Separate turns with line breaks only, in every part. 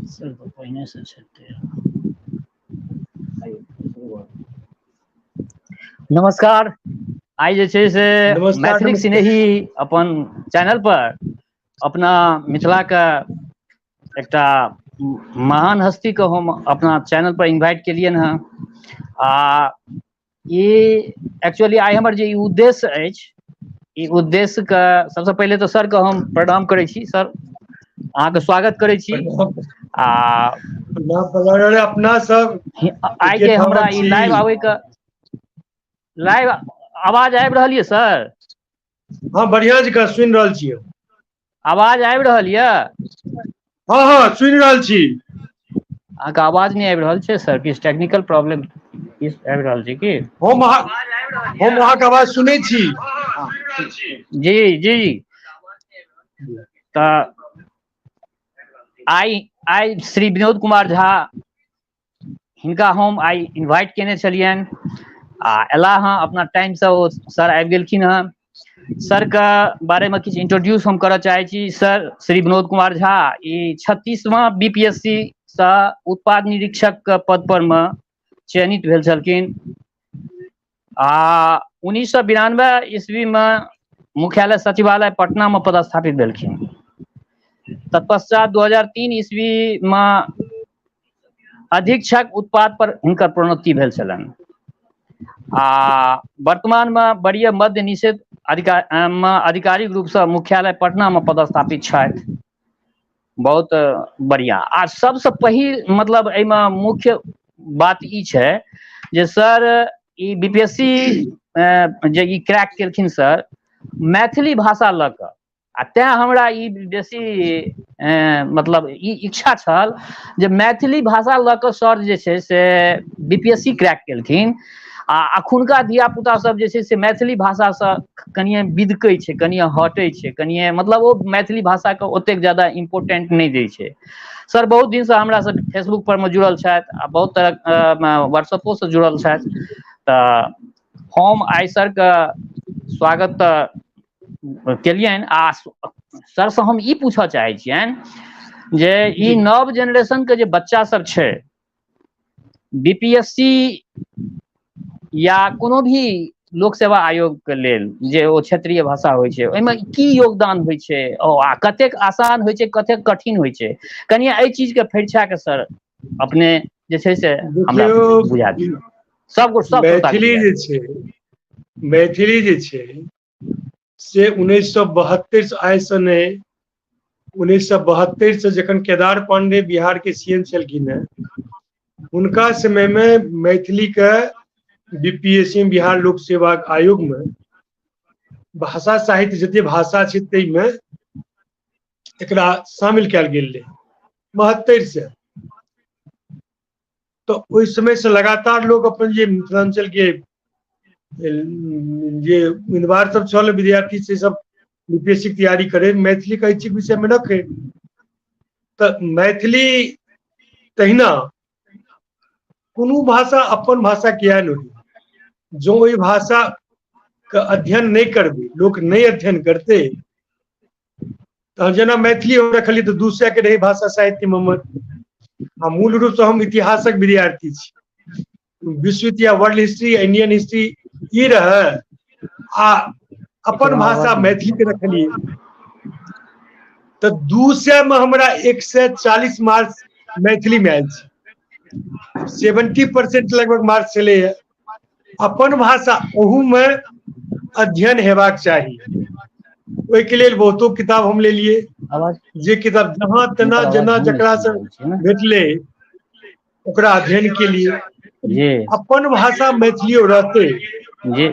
Sir तऽ पहिने से छथि। नमस्कार। आइ जे छै से
नमस्कार
मैथिलीक
नमस्कार
सिनेही अपन चैनल पर अपना मिथिलाके एकटा महान हस्तीके हम अपना चैनल पर इन्वाइट केलियनि हेँ। आ ई एक्चुअली आइ हमर जे ई उद्देश्य अछि, ई उद्देश्यके सबसँ पहिले तऽ सरके हम प्रणाम करै छी। सर, अहाँके स्वागत करै छी। आ
प्रणाम, अपना सब
आइ के हमरा
एकेठामक
ई
छी।
लाइव आबैके लाइव आवाज आबि रहल यऽ सर?
हँ, बढ़िआं जकाँ सुनि रहल छियै।
आवाज आबि रहल यऽ?
हँ हँ, सुनि रहल छी।
अहाँके आवाज नहि आबि रहल छै सर। किछु टेक्निकल प्रॉब्लम किछु आबि रहल छै की?
हम अहाँ हम अहाँके आवाज सुनै छी।
जी जी। तऽ आइ आइ श्री विनोद कुमार झा हिनका हम आइ इन्वाइट केने छलियनि आ एला हँ अपना टाइमसँ ओ सर आबि गेलखिन हँ। सरके बारेमे किछु इंट्रोड्यूस हम करऽ चाहै छी। सर श्री विनोद कुमार झा ई 36वां बी पी एस सी सँ उत्पाद निरीक्षकके पद पर मे चयनित भेल छलखिन आ 1992 ईस्वीमे मुख्यालय सचिवालय पटनामे पदस्थापित भेलखिन। तत्पश्चात 2003 ईस्वीमे अधीक्षक उत्पाद पर हुनकर प्रोन्नति भेल छलनि आ वर्तमानमे वरीय मद्य निषेध अधिकार मे आधिकारिक रूपसँ मुख्यालय पटनामे पदस्थापित छथि। बहुत बढ़िआँ। आ सबसँ पहिल मतलब एहिमे मुख्य बात ई छै जे sir E B P S C जे ई क्रैक केलखिन सर मैथिली भाषा लऽ कऽ, आ तैं हमरा ई बेसी मतलब ई इच्छा छल जे मैथिली भाषा लऽ कऽ सर जे छै से B P S C crack केलखिन आ अखुनका धिया पुता सब जे छै से मैथिली भाषासँ कनिए बिदकै छै, कनिए हटै छै, कनिए मतलब ओ मैथिली भाषाके ओतेक ज्यादा इम्पोर्टेंट नहि दै छै। सर बहुत दिनसँ हमरा सब फेसबुक पर मे जुड़ल छथि आ बहुत तरह व्हाट्सअपोसँ जुड़ल छथि। तऽ हम आइ सरके स्वागत तऽ केलियनि आ सरसँ हम ई पूछऽ चाहै छियनि जे ई
जी
नव जेनरेशन के जे बच्चा सब छै, बी पी एस सी या कोनो भी लोक सेवा आयोग के लेल जे ओ क्षेत्रीय भाषा होइ छै, ओहिमे की योगदान होइ छै ओ आ कतेक आसान होइ छै, कतेक कठिन होइ छै? कनि एहि चीजके फरिछा कऽ सर अपने जे छै से हमरा
देखियौ,
बुझा दियौ, सब सब श्रोताके
मैथिली
बुझा
जे
दियौ।
छै मैथिली जे छै से 1972 आइसँ नहि, 1972 से जखन केदार पांडे बिहार के सी एम छलखिन हेँ, हुनका समय मे मैथिली के बीपीएससी बिहार लोक सेवा आयोग मे भाषा साहित्य जते भाषा छै ताहिमे एकरा शामिल कयल गेल रहै 72 से। तऽ ओहि समय से लगातार लोक अपन जे मिथिलांचल के जे उम्मीदवार सब छल, विद्यार्थी से सब बीपीएससी के तैयारी करे, मैथिली के ऐच्छिक विषय मे रखे। तऽ मैथिली तहिना कोनो भाषा अपन भाषा किया नहि होई, जो ओहि भाषा के अध्ययन नहि करबै, लोक नहि अध्ययन करतै, तऽ जेना मैथिली हम रखलियै तऽ 200 के रहै भाषा साहित्य मे हमर, आ मूल रूपसँ हम इतिहासक विद्यार्थी छी। विश्व इतिहास, वर्ल्ड हिस्ट्री, इंडियन हिस्ट्री ई रहै आ
एकर
अपन भाषा
आवाज नहि
मैथिली के रखलियै तऽ 200 मे हमरा 140 मार्क्स मैथिली मे आयल छै। 70% लगभग मार्क्स छलैया। अपन भाषा ओहू मे अध्ययन हेबाक चाही। ओहिके लेल बहुतो किताब हम लेलियै,
आवाज
जे किताब जहाँ तेना
हिनकर आवाज
जेना
हम नहि
जकरा
सुनि
से
रहल छियै ने।
भेटलै ओकरा अध्ययन केलियै।
जी
अपन भाषा मैथिलियो रहतै,
जी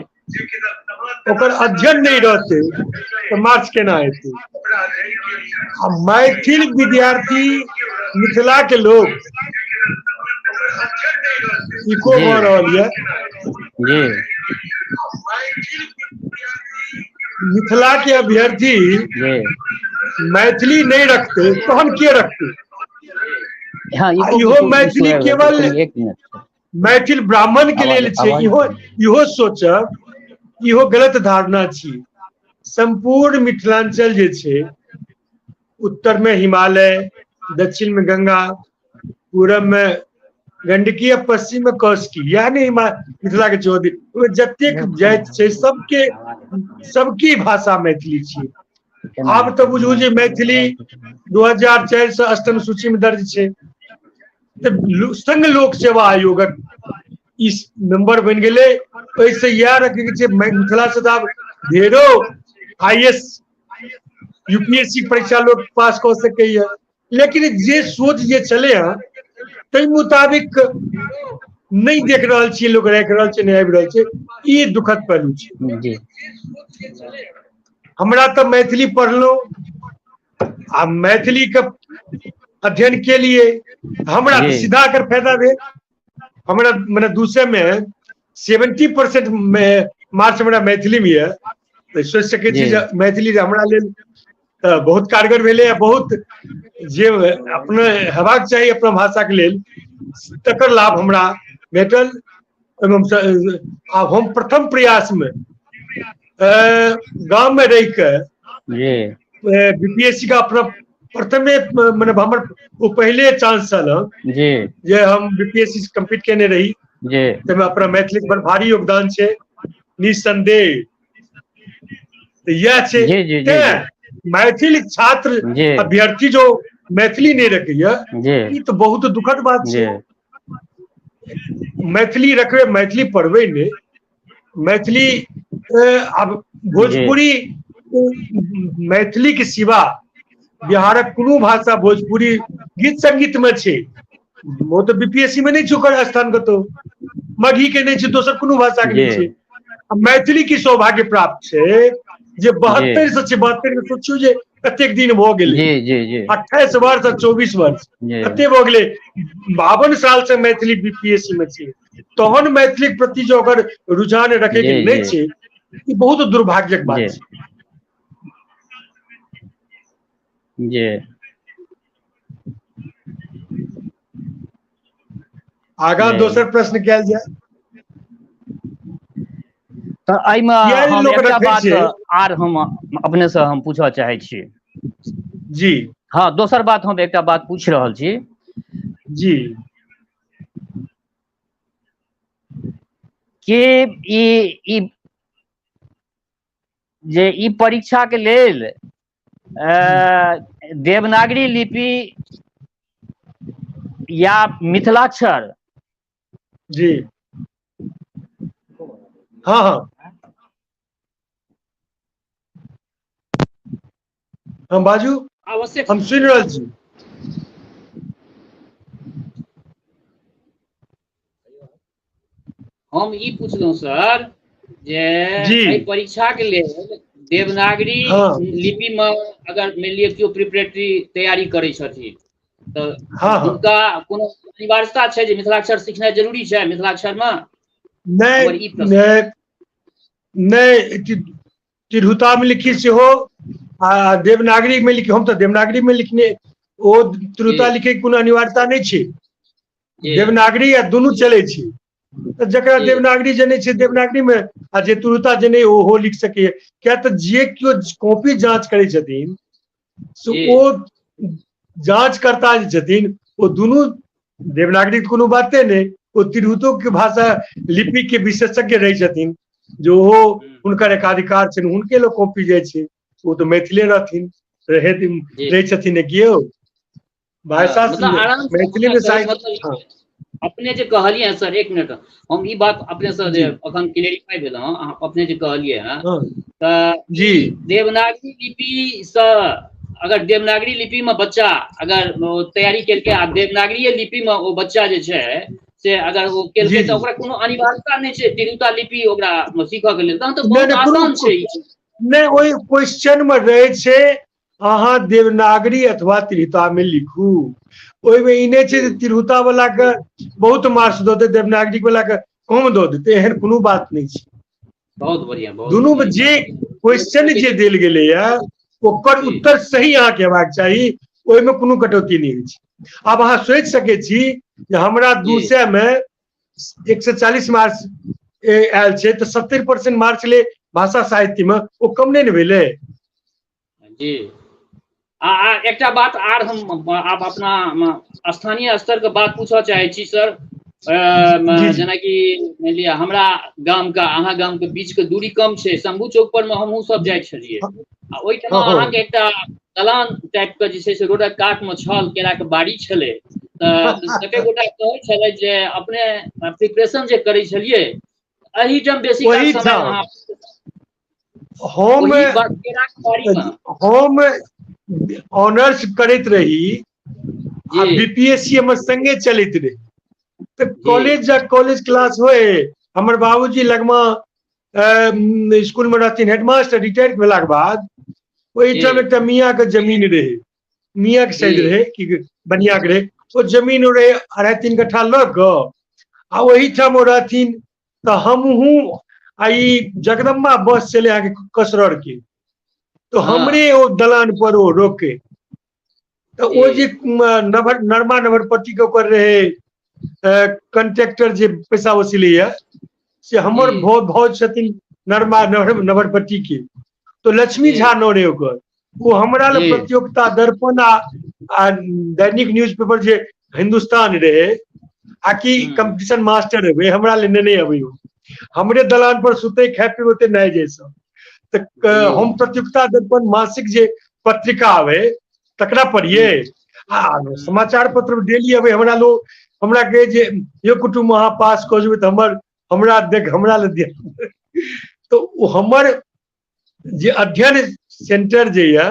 ओकर अध्ययन नहि रहतै तऽ मार्क्स केना एतै? आ मैथिल विद्यार्थी मिथिला के लोक इको
जी
भऽ रहल यऽ।
जी
मिथिला के अभ्यर्थी
जी
मैथिली नहि रखतै तहन के रखतै?
हँ,
आ
इको
इहो
किछु इशू
मैथिली
आबि रहल छै।
केवल
कनि एक मिनट सर।
मैथिल ब्राह्मण के
आवाज
लेल छै,
आवाज
इहो इहो सोचब इहो गलत धारणा छी। सम्पूर्ण मिथिलांचल जे छै, उत्तर मे हिमालय, दक्षिण में गंगा, पूरब में गंडकी आ पश्चिम में कौशिकी, यानी मिथिला के चौहद्दी। ओहिमे जतेक जाति छै सबके सबकी भाषा मैथिली छियै। आब तऽ बुझू जे मैथिली 2004 से अष्टम सूची में दर्ज छै, तऽ संघ लोक सेवा आयोगक ई मेंबर बनि गेलै। ओहिसँ इएह रखैके छै, मिथिला से तऽ आब ढेरो I S UPSC परीक्षा लोक पास कऽ सकैया, लेकिन जे सोच जे छलै हँ ताहि मुताबिक नहि देख रहल छियै, लोक राखि रहल छै, नहि आबि रहल छै। ई दुखद पहलू छै।
जी।
हमरा तऽ मैथिली पढ़लहुँ आ मैथिली के अध्ययन के लिए हमरा
जी।
सीधा एकर फायदा भेल। हमरा मने 200 मे 70% मार्क्स हमरा मैथिली मे यऽ, तऽ सोचि सकै छी
जी।
जे मैथिली जे हमरा लेल तऽ बहुत कारगर भेलै आ बहुत जे अपने हेबाक चाही अपना भाषाके लेल तकर लाभ हमरा भेटल। ओहिमे आब हम प्रथम प्रयासमे गाममे रहि कऽ
जी।
बीपीएससी का अपना प्रथमे मने हमर ओ पहिले चांस छल
जी।
जे हम बीपीएससी कम्पीट केने रही।
जी।
ताहिमे अपना मैथिलीके बड़ भारी योगदान छै निसन्देह। तऽ इएह छै।
जी जी जी।
तें मैथिल छात्र
जी।
अभ्यर्थी जो मैथिली नहि रखैया
जी।
ई तऽ बहुत दुखद बात
जी।
छै। मैथिली रखबै, मैथिली पढ़बै नहि, मैथिली आब भोजपुरी मैथिली के सिवा बिहारक कोनो भाषा भोजपुरी गीत संगीत मे छै, ओ तऽ बीपीएससी मे नहि छै ओकर स्थान कतौ, मगही के नहि छै, दोसर कोनो भाषा के नहि
जी।
छै। आ मैथिली की सौभाग्य प्राप्त छै जे 72 से छै, 72 मे सोचियौ जे कतेक दिन भऽ गेलै,
जी जी जी।
28 वर्ष आ 24 वर्ष
जी।
कते भऽ गेलै, 52 साल से मैथिली बीपीएससी मे छै, तहन मैथिलीक प्रति जो अगर रुझान रखे के
जी,
नहि
जी।
छै, ई बहुत दुर्भाग्यक बात
जी।
छै।
जी।
आगाँ
जी।
दोसर प्रश्न कयल जाय।
तऽ एहिमे
किया
हम
लोक
एकटा
रखै
बात
छै?
आर हम अपने से हम पूछऽ चाहै छी।
जी।
हँ, दोसर बात हम एकटा बात पूछि रहल छी।
जी।
कि ई ई जे ई परीक्षा के लेल देवनागरी लिपि या मिथिलाक्षर
जी। हँ हँ, हम बाजू,
आवश्यक
हम सुनि रहल छी।
हम ई पुछलहुँ सर जे
जी।
एहि परीक्षाके लेल देवनागरी
हँ।
लिपिमे अगर मानि लिअ केओ प्रिपरेटरी तैयारी करै छथिन तऽ
हँ हँ।
हुनका कोनो अनिवार्यता छै जे मिथिलाक्षर सिखनाइ जरूरी छै मिथिलाक्षरमे?
नहि
हमर ई प्रश्न।
नहि नहि, तिरहुता मे लिखी सेहो आ देवनागरी मे लिखी, हम तऽ देवनागरी मे लिखने, ओ
जी
तिरहुता लिखै के कोनो अनिवार्यता नहि छै।
जी।
देवनागरी आ दुनू चलै छै, तऽ जकरा
जी।
देवनागरी जनै छै देवनागरी मे, आ जे तिरहुता जनै ओहो लिख सकैया, किया तऽ जे केओ कॉपी जाँच करै छथिन से
जी।
ओ जाँचकर्ता जे छथिन ओ दुनू देवनागरी के कोनो बाते नहि, ओ तिरहुतो के भाषा लिपि के विशेषज्ञ रहै छथिन, जे ओहो
हूँ।
हुनकर एकाधिकार छनि, हुनके लोग कॉपी जाइ छै, ओ तऽ मैथिले रहथिन रहैत
जी।
रहै छथिन केओ भाषा
मतलब आराम से
मैथिली
हमरा
मे
कहै
साहित्य।
मतलब
हँ।
अपने जे कहलियै सर, एक मिनट, हम ई बात अपने से जे
जी।
अखन क्लेरिफाई भेल हँ, अहाँ अपने जे कहलियै हँ
हँ।
तऽ
जी।
ई देवनागरी लिपिसँ अगर देवनागरी लिपिमे बच्चा अगर ओ तैयारी केलकै आ देवनागरीये लिपिमे ओ बच्चा जे छै से अगर ओ
जी
केलकै तऽ
जी।
ओकरा कोनो अनिवार्यता नहि छै तिरहुता लिपि ओकरा सीखय के लेल, तहन तऽ
नहि
बहुत
नहि, कोनो
आसान छै ई चीज।
नहि, ओहि क्वेश्चन मे रहै छै अहाँ देवनागरी अथवा तिरहुता मे लिखू। ओहिमे ई नहि छै
जी
जे तिरहुता वला के बहुत मार्क्स दऽ देतै, देवनागरी वला के कम दऽ देतै, एहन कोनो बात नहि छै।
बहुत बढ़िया, बहुत
दुनू
बढ़िया
मे
ई
जे
बात।
क्वेश्चन जे देल गेलैया ओकर
जी।
उत्तर सही अहाँके हेबाक चाही, ओहिमे कोनो कटौती नहि होइ छै। आब अहाँ सोचि सकै छी जे हमरा
जी।
200 मे 140 मार्क्स आयल छै तऽ 70% मार्क्स ले भाषा साहित्य मे, ओ कम नहि ने भेलै?
जी। आ एकटा बात आर हम आब अपना स्थानीय स्तर के बात पूछऽ चाहै छी सर। जेनाकि मानि लिअ हमरा गामके अहाँ गामके बीचके दूरी कम छै, शंभू चौक पर मे हमहूँ सब जाइ छलियै आ ओहिठमा अहाँके एकटा दलान टाइप के जे छै से रोडक कात मे छल, केराके बाड़ी छलै। तऽ कते गोटा कहै छलै जे अपने प्रिपरेशन जे करै छलियै एहिठाम बेसी काल समय अहाँ
हम हम ऑनर्स करैत रही आ बीपीएससी हमर संगे चलैत रही, तऽ कॉलेज जा कॉलेज क्लास होए, हमर बाबूजी लगमा स्कूल में रहथिन हेडमास्टर, रिटायर भेलाके बाद ओहिठाम एकटा मियाँ के जमीन रहे, मियाँ के साइड रहे कि बनिया के रहे, ओ जमीन रहे 2.5-3 कट्ठा लऽ कऽ आ ओहिठाम ओ रहथिन। तऽ हमहूँ आ ई जगदम्बा बस चले अहाँके कसरर के, तो हमरे ओ दलान पर ओ रोके, तऽ ओ जे नभर नरमा नभरपट्टी के ओकर रहे कंट्रैक्टर जे पैसा वसूलैया से हमर भौज छथिन नरमा नभरपट्टी के, तो लक्ष्मी झा नाम रहे ओकर, ओ हमरा लग प्रतियोगिता दर्पण आ दैनिक न्यूज पेपर जे हिंदुस्तान रहे आ कि कंपटीशन मास्टर हेबै, हमरा ले नेने अबै, ओ हमरे दलान पर सुते खाय पीबै ओते नहि जाइ सब। तऽ हम प्रतियोगिता दर्पण मासिक जे पत्रिका आबै तकरा पढ़िए आ समाचार पत्र डेली अबै, हमरा लोग हमरा कहे जे यो कुटुम्ब अहाँ पास कऽ जेबै तऽ हमर हमरा देख हमरा लए दिअ। तऽ ओ हमर जे अध्ययन सेंटर जे यऽ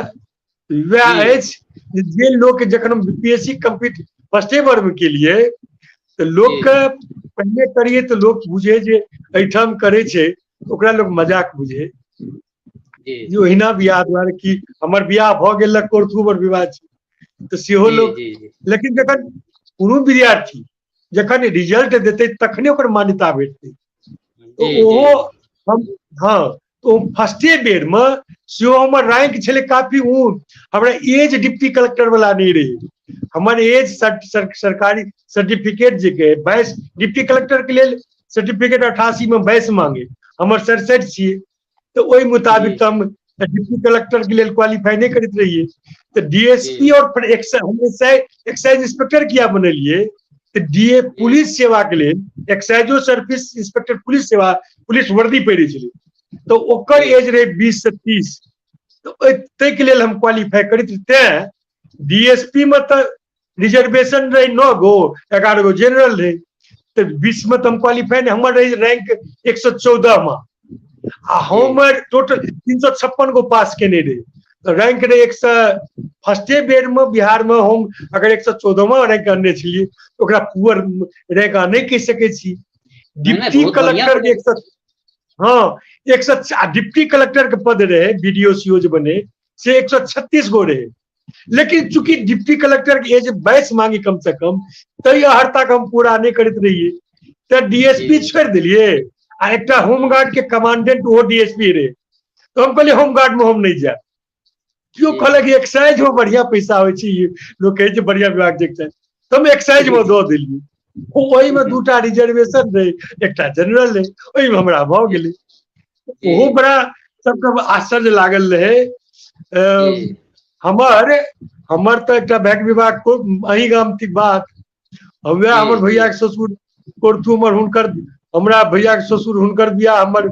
वएह अछि जे लोक जखन हम बीपीएससी कम्प्लीट फर्स्टे वर्ग में केलिए तऽ लोकके पहिने करिए तऽ लोक बुझे जे एहिठाम करै छै, ओकरा लोक मजाक बुझे जे ओहिना बियाह दुआरे कि हमर बियाह भऽ गेल कोर्थू पर विवाह छै तऽ सेहो लोक। लेकिन जखन कोनो विद्यार्थी जखन रिजल्ट देतै तखने ओकर मान्यता भेटतै, तऽ ओहो हम हँ तो फर्स्टे बेर में सेहो हमर रैंक छलै काफी ऊँच, हमरा एज डिप्टी कलेक्टर वाला नहि रहे, हमर एज सरकारी सर्टिफिकेट जे कहे 22, डिप्टी कलेक्टर के लेल सर्टिफिकेट 88 में 22 मांगे, हमर 67 छियै, तऽ ओहि मुताबिक तऽ हम डिप्टी कलेक्टर के लेल क्वालिफाई नहि करैत रहियै, तऽ डीएसपी और फिर हम एक्साइज इंस्पेक्टर किया बनेलियै, तऽ डीए पुलिस सेवा के लेल एक्साइजो सर्विस इंस्पेक्टर पुलिस सेवा पुलिस वर्दी पहिरै छलै, तऽ ओकर एज रहै 20 से 30, तऽ ताहिके लेल हम क्वालिफाई करैत रही। तें डीएसपी में तऽ रिजर्वेशन रहे 9 गो 11 गो जनरल रहे, तऽ 20 में तऽ हम क्वालिफाई नहीं, हमर रहे रैंक 114 में आ हमर टोटल 356 गो पास केने रहे, तऽ रैंक रहे 100 फर्स्टे बेर में बिहार में हम अगर 114 में रैंक आनने छलियै ओकरा पुअर रैंक अहाँ नहि कहि सकै छी। डिप्टी कलेक्टर के 100 हाँ 100 डिप्टी कलेक्टर के पद रहे बीडीओ सीओ जे बने से 136 गो रहे, लेकिन चूंकि डिप्टी कलेक्टर के एज 22 मांगी कम से कम तै अर्हता के हम पूरा नहि करैत रहियै, तऽ डीएसपी छोड़ि देलियै आ एकटा होमगार्ड के कमांडेंट ओहो डीएसपी रहे, तऽ हम कहलियै होमगार्ड में हम नहि जायब। केओ कहलक एक्साइज में बढ़िया पैसा होइ छै, लोक कहै छै बढ़िया विभाग छै एक्साइज, तऽ हम एक्साइज में दऽ देलियै, ओहिमे 2टा रिजर्वेशन रहै, एकटा जनरल रहै, ओहिमे हमरा भऽ गेलै। ओहो बड़ा सबके आश्चर्य लागल रहै। हमर हमर तऽ एकटा बैंक विभाग को अही गाम की बात, वएह हमर भैया के ससुर कोर्थू हमर हुनकर हमरा भैया के ससुर हुनकर बियाह हमर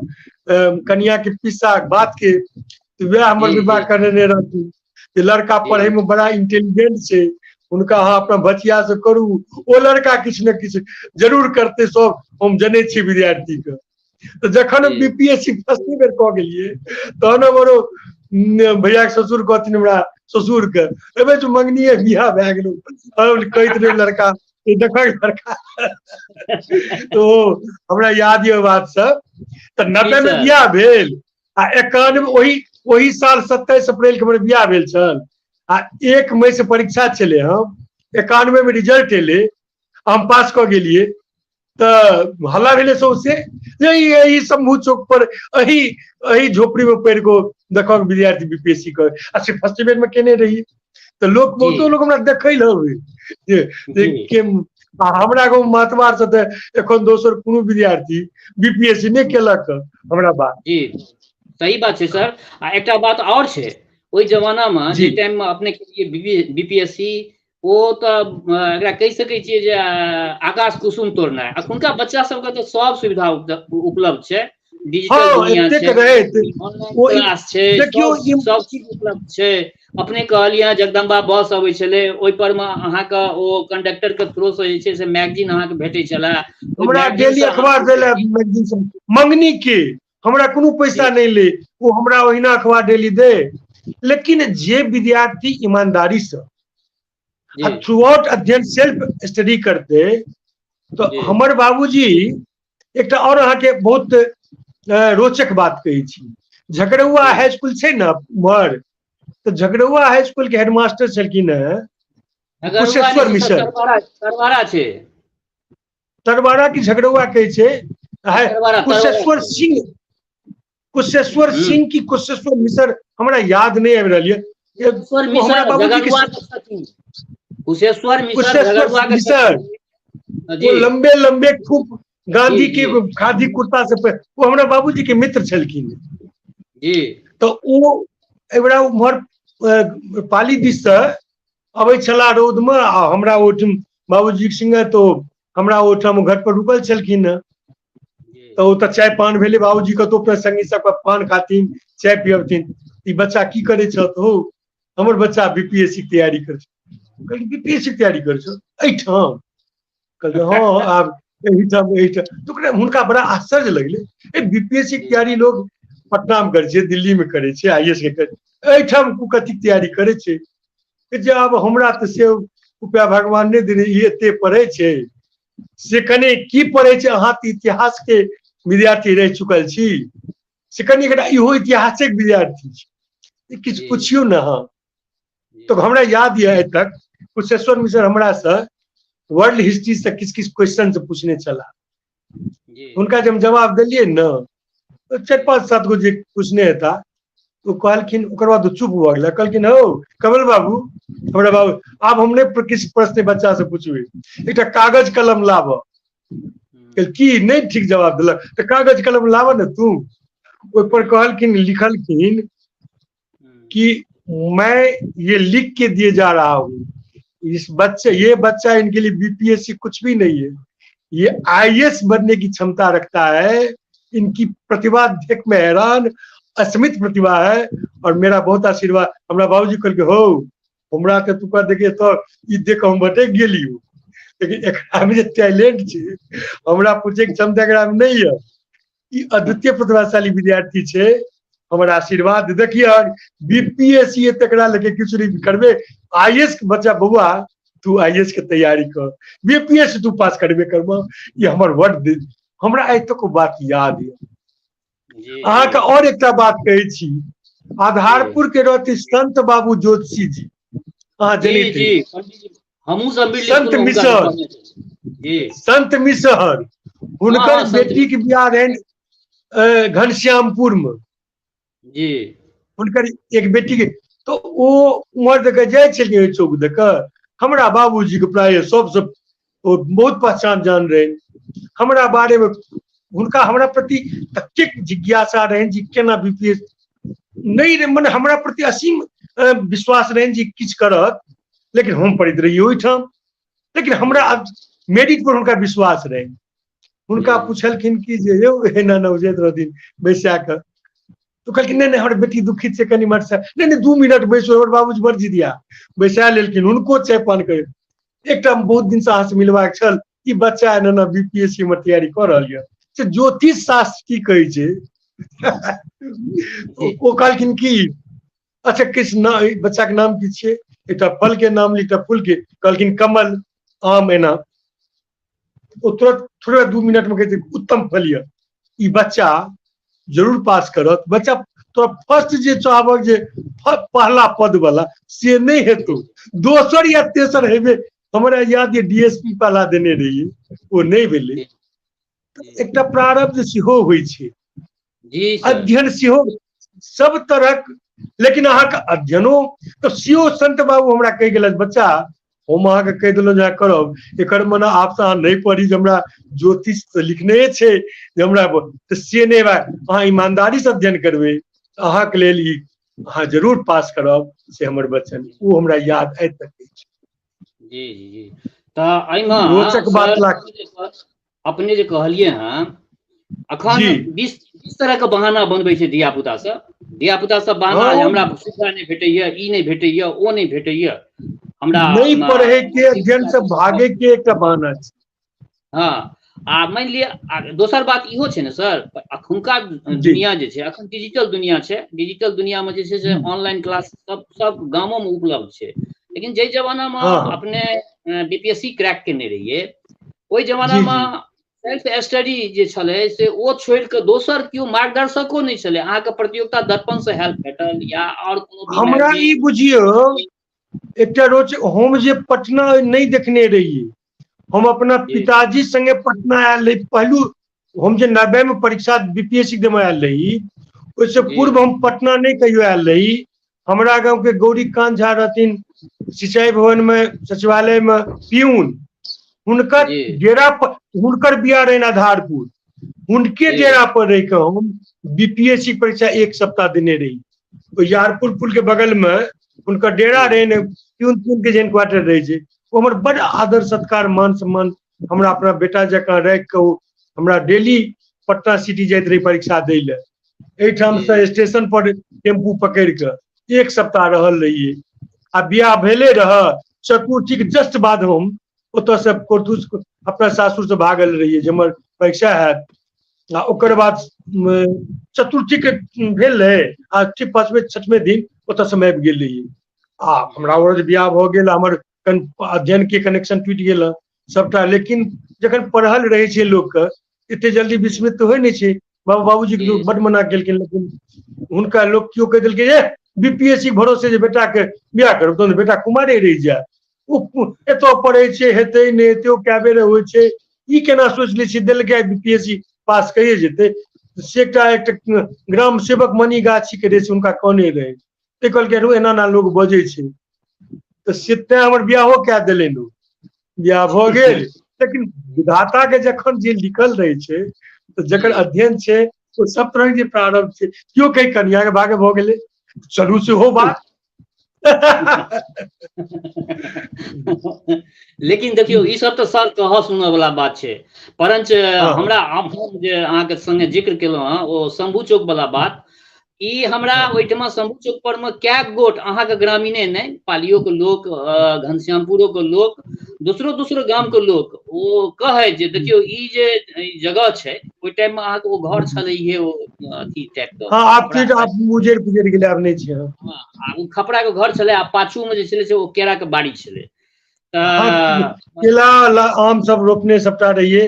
कनिया के पिसा बात के वएह हमर विवाह करेने रहथिन जे लड़का पढ़े में बड़ा इंटेलिजेंट छै, हुनका अहाँ अपना बचिया से करू, ओ लड़का किछु ने किछु जरूर करतै, सब हम जनै छी विद्यार्थी के। तऽ जखन हम बीपीएससी फर्स्ट बेर कऽ गेलियै तहन हमर भैया के ससुर कहथिन हमरा ससुर के एबे जो मंगनीये बियाह भए गेलो, हम कहैत रहे लड़का देखक लड़का, तो हमरा याद यऽ बात सब। तऽ 90 में बियाह भेल आ 91 ओही साल 27 अप्रैल के हमर बियाह भेल छल आ 1 मई से परीक्षा छलै, हम 91 में रिजल्ट एलै, हम पास कऽ गेलियै। तऽ हल्ला भेलै सौंसे जे एहि शंभू चौक पर एहि एहि झोपड़ी में पढ़ि कऽ देखक विद्यार्थी बीपीएससी के आ से फर्स्ट बेर में केने रहियै, तऽ लोक बहुतो लोक हमरा देखै लए अबै जे के आ हमरा गाँव महतबार से तऽ एखन दोसर कोनो विद्यार्थी बीपीएससी नहि केलक हमरा बात।
जी सही बात छै सर। आ एकटा बात आओर छै, ओहि जमानामे जे टाइममे अपने के बी पी एस सी, ओ तऽ एकरा कहि सकै छियै जे आकाश कुसुम तोड़नाइ। अखुनका बच्चा सबके तऽ सब सुविधा उपलब्ध छै, डिजिटल दुनिया छै, ऑनलाइन क्लास छै, सब चीज उपलब्ध छै। अपने कहलियै जगदम्बा बस अबै छलै, ओहि पर मे अहाँके ओ कंडक्टर के थ्रू से जे छै से मैगजीन अहाँके भेटै छलै।
हमरा डेली अखबार देले मैगजीन सब मंगनी के, हमरा कोनो पैसा नहि ले, ओ हमरा ओहिना अखबार डेली दे। लेकिन जे विद्यार्थी ईमानदारी से आ थ्रू आउट अध्ययन सेल्फ स्टडी करते, तऽ हमर बाबूजी एकटा और अहाँके बहुत रोचक बात कहै छी। झगड़ुआ हाई स्कूल छै ने उम्हर, तऽ झगड़ुआ हाई स्कूल के हेडमास्टर छलखिन हेँ कुशेश्वर मिश्र।
तरवारा छै,
तरवारा की झगड़ुआ कहै छै, कुशेश्वर सिंह, कुशेश्वर सिंह की कुशेश्वर मिश्र, हमरा याद नहि आबि रहल यऽ।
कुशेश्वर मिश्र,
वो लंबे लंबे खूब गांधी के खादी कुर्ता से, वो हमरा बाबूजी के मित्र छलखिन
जी।
तऽ ओ एहिबेरा उम्हर पाली दिस से अबै छलाह रौदमे, आ हमरा ओहिठाम बाबूजी के संगे, तो हमरा ओहिठाम घर पर रुकल छलखिन हेँ। तऽ ओतऽ चाय पान भेलै, बाबूजी कतौ अपना संगी सबके पान खाथिन, चाय पियबथिन। ई बच्चा की करै छथि हौ? हमर बच्चा बी पी एस सी के तैयारी करै छै। कहलियै बी पी एस सी के तैयारी करै छौ एहिठाम? कहलकै हँ आब एहिठाम एहिठाम। तऽ ओकरा हुनका बड़ा आश्चर्य लगलै, ए बी पी एस सी के तैयारी लोग पटना मे करै छै, दिल्ली मे करै छै, I S के करै छै, एहिठाम कथी के तैयारी करै छै? जे आब हमरा तऽ से उपाय भगवान नहि देने, ई एते पढ़ै छै से कने की पढ़ै छै? अहाँ तऽ इतिहास के विद्यार्थी रहि चुकल छी, से कनि एकटा इहो इतिहासक विद्यार्थी छै, किछु पुछियौ ने अहाँ। तऽ हमरा याद यऽ आइ तक कुशेश्वर मिश्र हमरा से वर्ल्ड हिस्ट्री से किछु किछु क्वेश्चन से पूछने छलाह। हुनका जब हम जवाब देलियै ने, 4 5 7 गो जे पूछने हेता, ओ कहलखिन, ओकर बाद चुप भऽ गेला। कहलखिन हौ कमल बाबू, हमरा बाबू आब हम नहि किछु प्रश्न बच्चा से पूछबै, एकटा कागज कलम लाबऽ। की नहि ठीक जवाब देलक तऽ कागज कलम लाबऽ ने तू। ओहि पर कहलखिन, लिखलखिन कि मैं ये लिख के दिए जा रहा हूँ, इस बच्चे, ये बच्चा इनके लिए बीपीएससी कुछ भी नहीं है, ये आईएएस बनने की क्षमता रखता है, इनकी प्रतिभा देख में हैरान, असीमित प्रतिभा है और मेरा बहुत आशीर्वाद। हमरा बाबूजी कहलकै हो हमरा के तू कह देखिए तो ई देख हम भटक गेलियो, लेकिन एकरा में जे टैलेंट छै हमरा पूछे के क्षमता एकरा में नहीं है, ई अद्वितीय प्रतिभाशाली विद्यार्थी छै, हमर आशीर्वाद। देखिए बीपीएससी तकरा लेके किछु नहीं करबे, आईएएस के बच्चा बउआ तू आईएएस के तैयारी कर, बीपीएससी तू पास करबे करबो, ई हमर वर्ड। हमरा आइ तक बात याद यऽ। अहाँके और एकटा बात कहै छी, आधारपुर के रहती संत बाबू ज्योतिषी जी, अहाँ जनैत
संत
मिसर, संत मिसर, हुनकर बेटी के बियाह रहनि घनश्यामपुर में
जी,
हुनकर एक बेटी के, तो ओ उम्हर दऽ के जाइ छलखिन ओहि चौक दऽ के, हमरा बाबूजी के प्राय सबसँ ओ बहुत पहचान जान रहे हमरा बारे में, हुनका हमरा प्रति ततेक जिज्ञासा रहनि जे केना बीपीएस नहीं रहे, मने हमरा प्रति असीम विश्वास रहनि जे किछु करत, लेकिन हम पढ़ैत रहियै ओहिठाम, लेकिन हमरा मेरिट पर हुनका विश्वास रहनि। हुनका पूछलखिन कि जे यौ एना नवजेत रहथिन बैसा कऽ, तो कहलखिन नहीं नहीं हमर बेटी दुखित छै कनि मर से, नहीं नहीं 2 मिनट बैसो, हमर बाबूजी बड़ जिदिया बैसा लेलखिन, हुनको चाय पान कर। एकटा बहुत दिन से अहाँ से मिलबाक छल, ई बच्चा एना एना बीपीएससी में तैयारी कऽ रहल यऽ, से ज्योतिष शास्त्र की कहै छै? ओ कहलखिन कि अच्छा किस ना बच्चा के नाम की छियै? एकटा फल के नाम ली, एकटा फूल के। कहलखिन कमल, आम, एना। ओ तुरंत थोड़े 2 मिनट में कहै उत्तम फल यऽ, ई बच्चा जरूर पास करत। बच्चा तोरा फर्स्ट जे चाहबक जे पहला पद वाला से नहीं हेतौ, दोसर या तेसर हेबे। हमरा याद ये डीएसपी पहला देने रहियै, ओ नहीं भेलै। एकटा प्रारब्ध सेहो होइ छै
जी,
अध्ययन सेहो सब तरहक, लेकिन अहाँके अध्ययनो तऽ सेहो संत बाबू हमरा कहि गेलथि, बच्चा हम अहाँके कहि देलहुँ जे अहाँ करब, एकर मने आबसँ अहाँ नहि पढ़ी जे हमरा ज्योतिष तऽ लिखने छै जे हमरा तऽ से नहि बात, अहाँ ईमानदारीसँ अध्ययन करबै अहाँके लेल ई अहाँ जरूर पास करब, से हमर वचन। ओ हमरा याद आइ तक अछि।
जी जी जी तऽ एहिमे
रोचक बात
सर अपने जे कहलियै हँ, अखन बीस बीस तरह के बहाना बनबै छै धिया पुता सब। धिया पुता सब बहाना जे हमरा सुविधा नहि भेटैया, ई नहि भेटैया, ओ नहि भेटैया, हमरा
नहि पढ़े के, अध्ययन से भागे के एकटा बहाना छै।
हँ, आ मानि लिअ, आ दोसर बात इहो छै ने सर, अखुनका दुनिया जे छै अखन डिजिटल दुनिया छै। डिजिटल दुनिया मे जे छै से ऑनलाइन क्लास सब सब गामो मे उपलब्ध छै। लेकिन जाहि जमाना मे अपने बीपीएससी क्रैक केने रहियै, ओहि जमाना मे सेल्फ स्टडी जे छलै से ओ छोड़ि कऽ दोसर केओ मार्गदर्शको नहि छलै। अहाँके प्रतियोगिता दर्पण से हेल्प भेटल या आओर कोनो भी
हमरा
मैगजीन?
ई बुझियौ, एकटा रोच, हम जे पटना नहि देखने रहियै, हम अपना पिताजी संगे पटना आयल रही पहलू। हम जे 90 मे परीक्षा बीपीएससी देमे आयल रही, ओहिसँ पूर्व हम पटना नहि कहियो आयल रही। हमरा गाँव के गौरीकांत झा रहथिन सिंचाई भवन मे, सचिवालय मे पियून। हुनकर डेरा पर, हुनकर बियाह रहनि आधारपुर, हुनके डेरा पर रहि कऽ हम बीपीएससी परीक्षा एक सप्ताह देने रही। ओहि यारपुर पुल के बगल मे हुनकर डेरा रहनि, पियून पियून के जेहन क्वार्टर रहै छै। ओ हमर बड आदर सत्कार, मान सम्मान, हमरा अपना बेटा जकाँ राखि कऽ ओ हमरा डेली पटना सिटी जाइत रही परीक्षा दै लए। एहिठाम से स्टेशन पर टेम्पू पकड़ि कऽ एक सप्ताह रहल रहियै। आ बियाह भेले रह, चतुर्थीके जस्ट बाद हम ओतऽसँ कोर्थुस अपना सासुरसँ भागल रहियै जे हमर परीक्षा हैत। आ ओकर बाद चतुर्थीके भेल रहै आ ठीक पाँचमे छठमे दिन ओतऽसँ हम आबि गेल रहियै। आ हमरा ओ बियाह भऽ गेल, हमर अध्ययन के कनेक्शन टूटि गेल सबटा। लेकिन जखन पढ़ल रहै छै लोकके, एते जल्दी विस्मृत तऽ होइ नहि छै। बाबा बाबूजी के लोक बड मना केलखिन, लेकिन हुनका लोक केओ कहि देलकै जे बीपीएससी भरोसे जे बेटा के बियाह करब तहन बेटा कुमारे रहि जायत, ओ एतऽ पढ़ै छै, हेतै नहि हेतै, ओ कए बेर होइ छै, ई केना सोचि लै छियै, देलकै बीपीएससी पास कहिए जेतै। से एकटा एकटा ग्राम सेवक मणिगाछी के रहै छै, हुनका कहने रहै, ते कहलकै एना एना लोक बजै छै, तऽ से तैं हमर बियाहो कए देलनि। ओ बियाह भऽ गेल, लेकिन विधाता के जखन जे लिखल रहै छै, तऽ जकर अध्ययन छै, ओ सब तरहक जे प्रारब्ध छै, केओ कहि कनिया के भागे भऽ गेलै, चलू सेहो बात।
लेकिन देखियौ, ई सब तऽ सर कहऽ सुनऽ वाला बात छै, परंच हमरा हम जे अहाँके संगे जिक्र केलहुँ हँ, ओ शंभू चौक वाला बात, ई हमरा ओहिठमा शंभू चौक पर मे कए गोट अहाँके ग्रामीणे नहि, पालियो के लोक, घनश्यामपुरो के लोक, दोसरो दोसरो गाम के लोक ओ कहै जे देखियौ ई जे जगह छै, ओहि टाइम मे अहाँके ओ घर छलैहे, ओ अथी टाइप के।
हँ, आब चीज आब उजड़ पुजड़ गेलै, आब नहि छै।
हँ, आ ओ खपड़ा के घर छलै आ पाछू मे जे छलै से ओ केरा के बाड़ी छलै।
तऽ केला आम सब रोपने सबटा रहियै,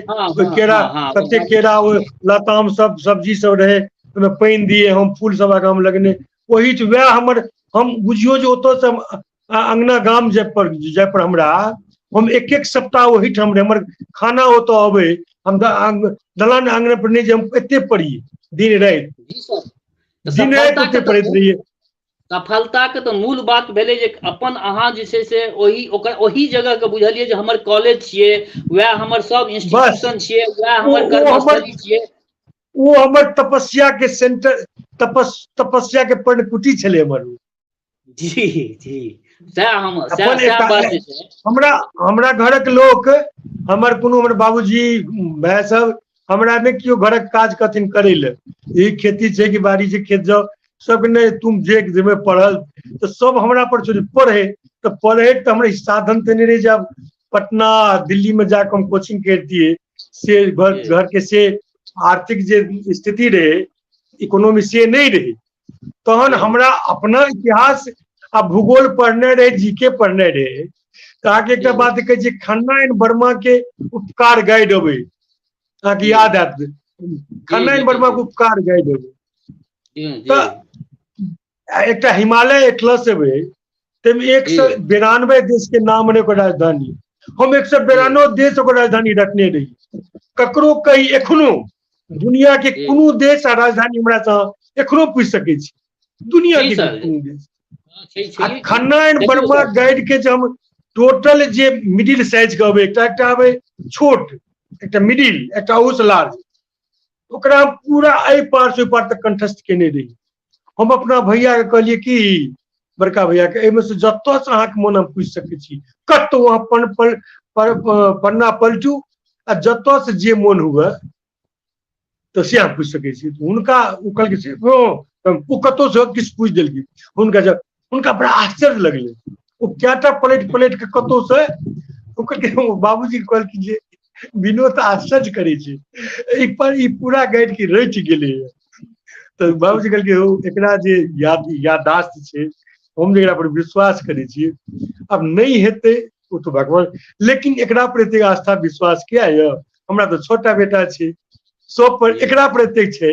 केरा कते केरा, ओ लताम सब, सब्जी सब रहै, ओहिमे पानि दियै हम, फूल सब आगाँ मे लगने ओहि। वएह हमर, हम बुझियौ जे ओतऽ से अङ्गना गाम जाय पर जाय पर हमरा, हम एक एक सप्ताह ओहिठाम रहे, हमर खाना ओतऽ अबै, हम दलान आंगन पर नहि, जे हम एते पढ़ियै दिन राति, दिन राति ओते पढ़ैत रहियै।
सफलताके तऽ मूल बात भेलै जे अपन अहाँ जे छै से ओहि ओकर ओहि जगहके बुझलियै जे हमर कॉलेज छियै, वएह हमर सब इंस्टीट्यूशन छियै, वएह हमर कर्मस्थली छियै।
ओ हमर तपस्या के सेंटर, तपस्या के पर्णकुटी छलै हमर।
जी जी सएह हम सएह सएह बात जे छै।
हमरा हमरा घरक लोक, हमर कोनो, हमर बाबूजी, भाय सब हमरा नहि केओ घरक काज कहथिन करै लए, ई खेती छै कि बाड़ी छै, खेत जाउ सब नहि, तुम जे जेमे पढ़ल तऽ सब हमरा पर छोड़ि पढ़े तऽ पढ़े। तऽ हमरा साधन तऽ नहि रहै जे आब पटना दिल्ली मे जाकऽ हम कोचिंग करितियै, से घर घर के से आर्थिक जे स्थिति रहै, इकोनोमी से नहि रहै। तहन हमरा अपना इतिहास आ भूगोल पढ़ने रहे, जी के पढ़ने रहे। तऽ अहाँके एकटा बात कहै छी, खन्ना एंड वर्मा के उपकार गाइड अबै, अहाँके याद आयत, खन्ना एंड वर्मा के उपकार गाइड अबै। तऽ एकटा हिमालय एटलस एबै, ताहिमे 192 देश के नाम रहे, ओकर राजधानी। हम 192 देश ओकर राजधानी रखने रही। ककरो कही, एखनो दुनिया के कोनो देश आ राजधानी हमरा से एखनो पूछि सकै छी, दुनिया के कोनो देश। आ खन्ना एंड वर्मा गाइड के जे हम टोटल जे मिडिल साइज के अबै, एकटा एकटा अबै छोट, एकटा मिडिल, एकटा ओहू से लार्ज, ओकरा हम पूरा एहि पार से ओहि पार तक कंठस्थ केने रही। हम अपना भैया के कहलियै कि बड़का भैया के एहिमे से जतऽ से अहाँके मोन हम पूछि सकै छी, कतौ अहाँ पन पल पर पन्ना पलटू आ जतऽ से जे मोन हुए तऽ से अहाँ पूछि सकै छी। हुनका ओ कहलखिन से ओ कतहुसँ किछु पूछि देलखिन। हुनका जब हुनका बड़ा आश्चर्य लगलै, ओ कएटा पलटि पलटि कऽ कतहुसँ ओ कहलखिन, बाबूजी कहलखिन जे विनोद तऽ आश्चर्य करै छै, एहि पर ई पूरा गाइड की रचि गेलैए। तऽ बाबूजी कहलखिन हौ एकरा जे याददाश्त छै, हम जे एकरा पर विश्वास करै छियै, आब नहि हेतै ओ तऽ भगवान, लेकिन एकरा पर एतेक आस्था विश्वास किया यऽ, हमरा तऽ 6टा बेटा छै, सब पर एकरा पर एतेक छै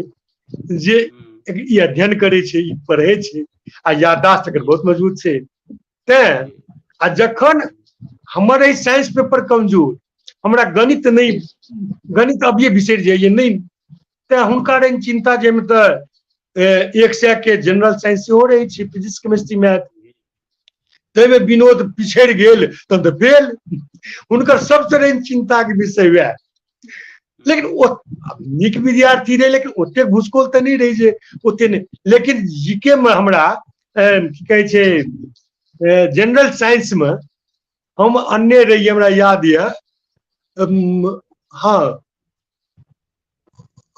जे ई अध्ययन करै छै, ई पढ़ै छै आ याददाश्त एकर बहुत मजबूत छै। तें आ जखन हमर एहि साइंस पेपर कमजोर, हमरा गणित नहि, गणित अभिये बिसरि जाइए नहि, तें हुनका रहनि चिन्ता जाहिमे तऽ 100 के जनरल साइंस सेहो रहै छै, फिजिक्स केमिस्ट्री मैथ, ताहिमे विनोद पिछड़ि गेल तहन तऽ फेल। हुनकर सबसँ रहनि चिन्ताके विषय वएह। लेकिन ओ नीक विद्यार्थी रहै, लेकिन ओतेक भुसकोल तऽ नहि रहै जे ओते नहि, लेकिन जीके मे हमरा की कहै छै जनरल साइंस मे हम अन्ने रहियै, हमरा याद यऽ, हँ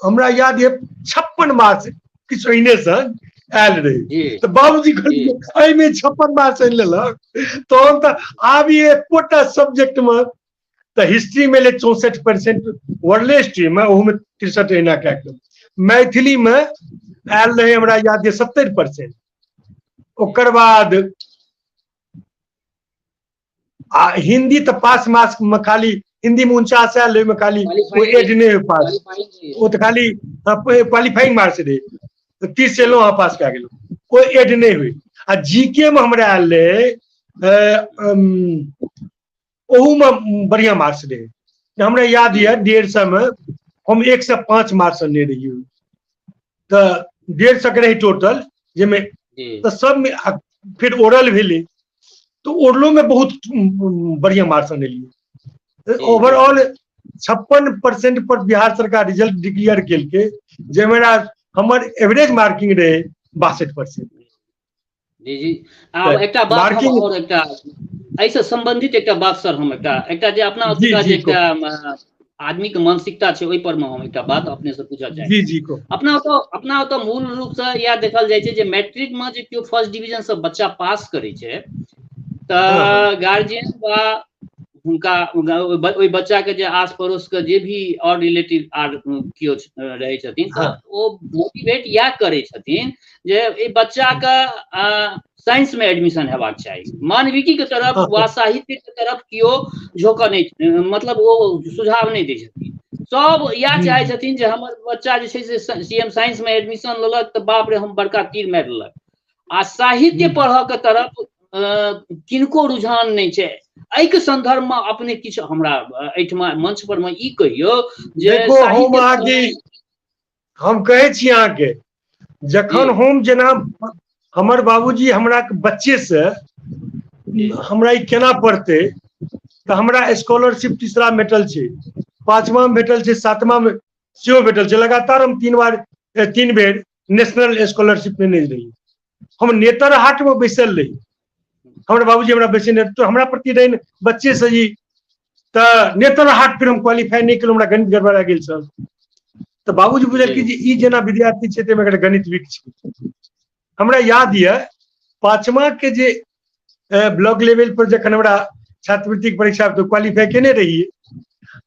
हमरा याद यऽ 56 मार्क्स किछु एहने सन आयल रहै। तऽ बाबूजी कहलखिन एहिमे 56 मार्क्स आनि लेलक तहन तऽ आब ई एकोटा सब्जेक्ट मे तऽ हिस्ट्री मे एलै 64% वर्ल्ड हिस्ट्री मे, ओहूमे 63 एना कए कऽ, मैथिली मे आयल रहै हमरा याद यऽ 70%। ओकर बाद आ हिंदी तऽ पास मार्क्स मे खाली हिंदी मे 49 आयल, ओहिमे खाली ओ एड नहि होइ पास, ओ तऽ खाली क्वालिफाइंग मार्क्स रहै, तऽ 30 एलहुँ अहाँ पास कए गेलहुँ, कोइ एड नहि होइ। आ जीके मे हमरा आयल रहै ओहूमे बढ़िआँ मार्क्स रहै, हमरा याद यऽ 150 मे हम 105 मार्क्स अनने रहियै, तऽ 150 के रहै टोटल, जाहिमे तऽ सबमे फिर ओरल भेलै, तऽ ओरलोमे बहुत बढ़िआँ मार्क्स अनलियै। ओवरऑल 56% पर बिहार सरकार रिजल्ट डिक्लेयर केलकै, जाहिमे हमर एवरेज मार्किंग रहै 62%।
जी जी। आब एकटा बात हम और एकटा एहिसँ सम्बन्धित एकटा बात सर, हम एकटा एकटा जे अपना ओतुका जे एकटा आदमी के मानसिकता छै ओहि पर मे हम एकटा बात अपने से पूछऽ चाहै
जी जी।
अपना ओतऽ मूल रूप से इएह देखल जाइ छै जे मैट्रिक मे जे केओ फर्स्ट डिवीजन से बच्चा पास करै छै तऽ गार्जियन वा हुनका ओहि बच्चा के जे आस पड़ोस के जे भी और रिलेटिव आर केओ रहै छथिन तऽ ओ मोटिवेट इएह करै छथिन जे एहि बच्चाके साइंस में एडमिशन हेबाक चाही, मानविकी के तरफ वा साहित्य के तरफ केओ झोंकऽ नहि, मतलब ओ सुझाव नहि दै छथिन। सब इएह चाहै छथिन जे हमर बच्चा जे छै से सी एम साइंस में एडमिशन लेलक तऽ बाप रे हम बड़का तीर मारि लेलक, आ साहित्य पढ़ऽ के तरफ किनको रुझान नहि छै। एहिके संदर्भ मे अपने किछु हमरा एहिठमा मंच पर मे ई कहियौ जे
हम कहै छी अहाँके, जखन हम जेना हमर बाबूजी हमरा बच्चे से हमरा ई केना पढ़तै, तऽ हमरा स्कॉलरशिप तीसरा मे भेटल छै, पाँचवा मे भेटल छै, सातवां मे सेहो भेटल छै। लगातार हम 3 बेर नेशनल स्कॉलरशिप लेने रही। हम नेतरहाट मे बैसल रही, हमर बाबूजी हमरा बैसेने, तऽ हमरा प्रति रहनि बच्चे से ही, तऽ नेतरहाट फिर हम क्वालिफाई नहि केलहुँ, हमरा गणित गड़बड़ा गेल छल। तऽ बाबूजी बुझलखिन जे ई जेना विद्यार्थी छै ताहिमे एकर गणित वीक छै। हमरा याद यऽ पाँचवा के जे ब्लॉक लेवल पर जखन हमरा छात्रवृत्तिक परीक्षा क्वालिफाई केने रहियै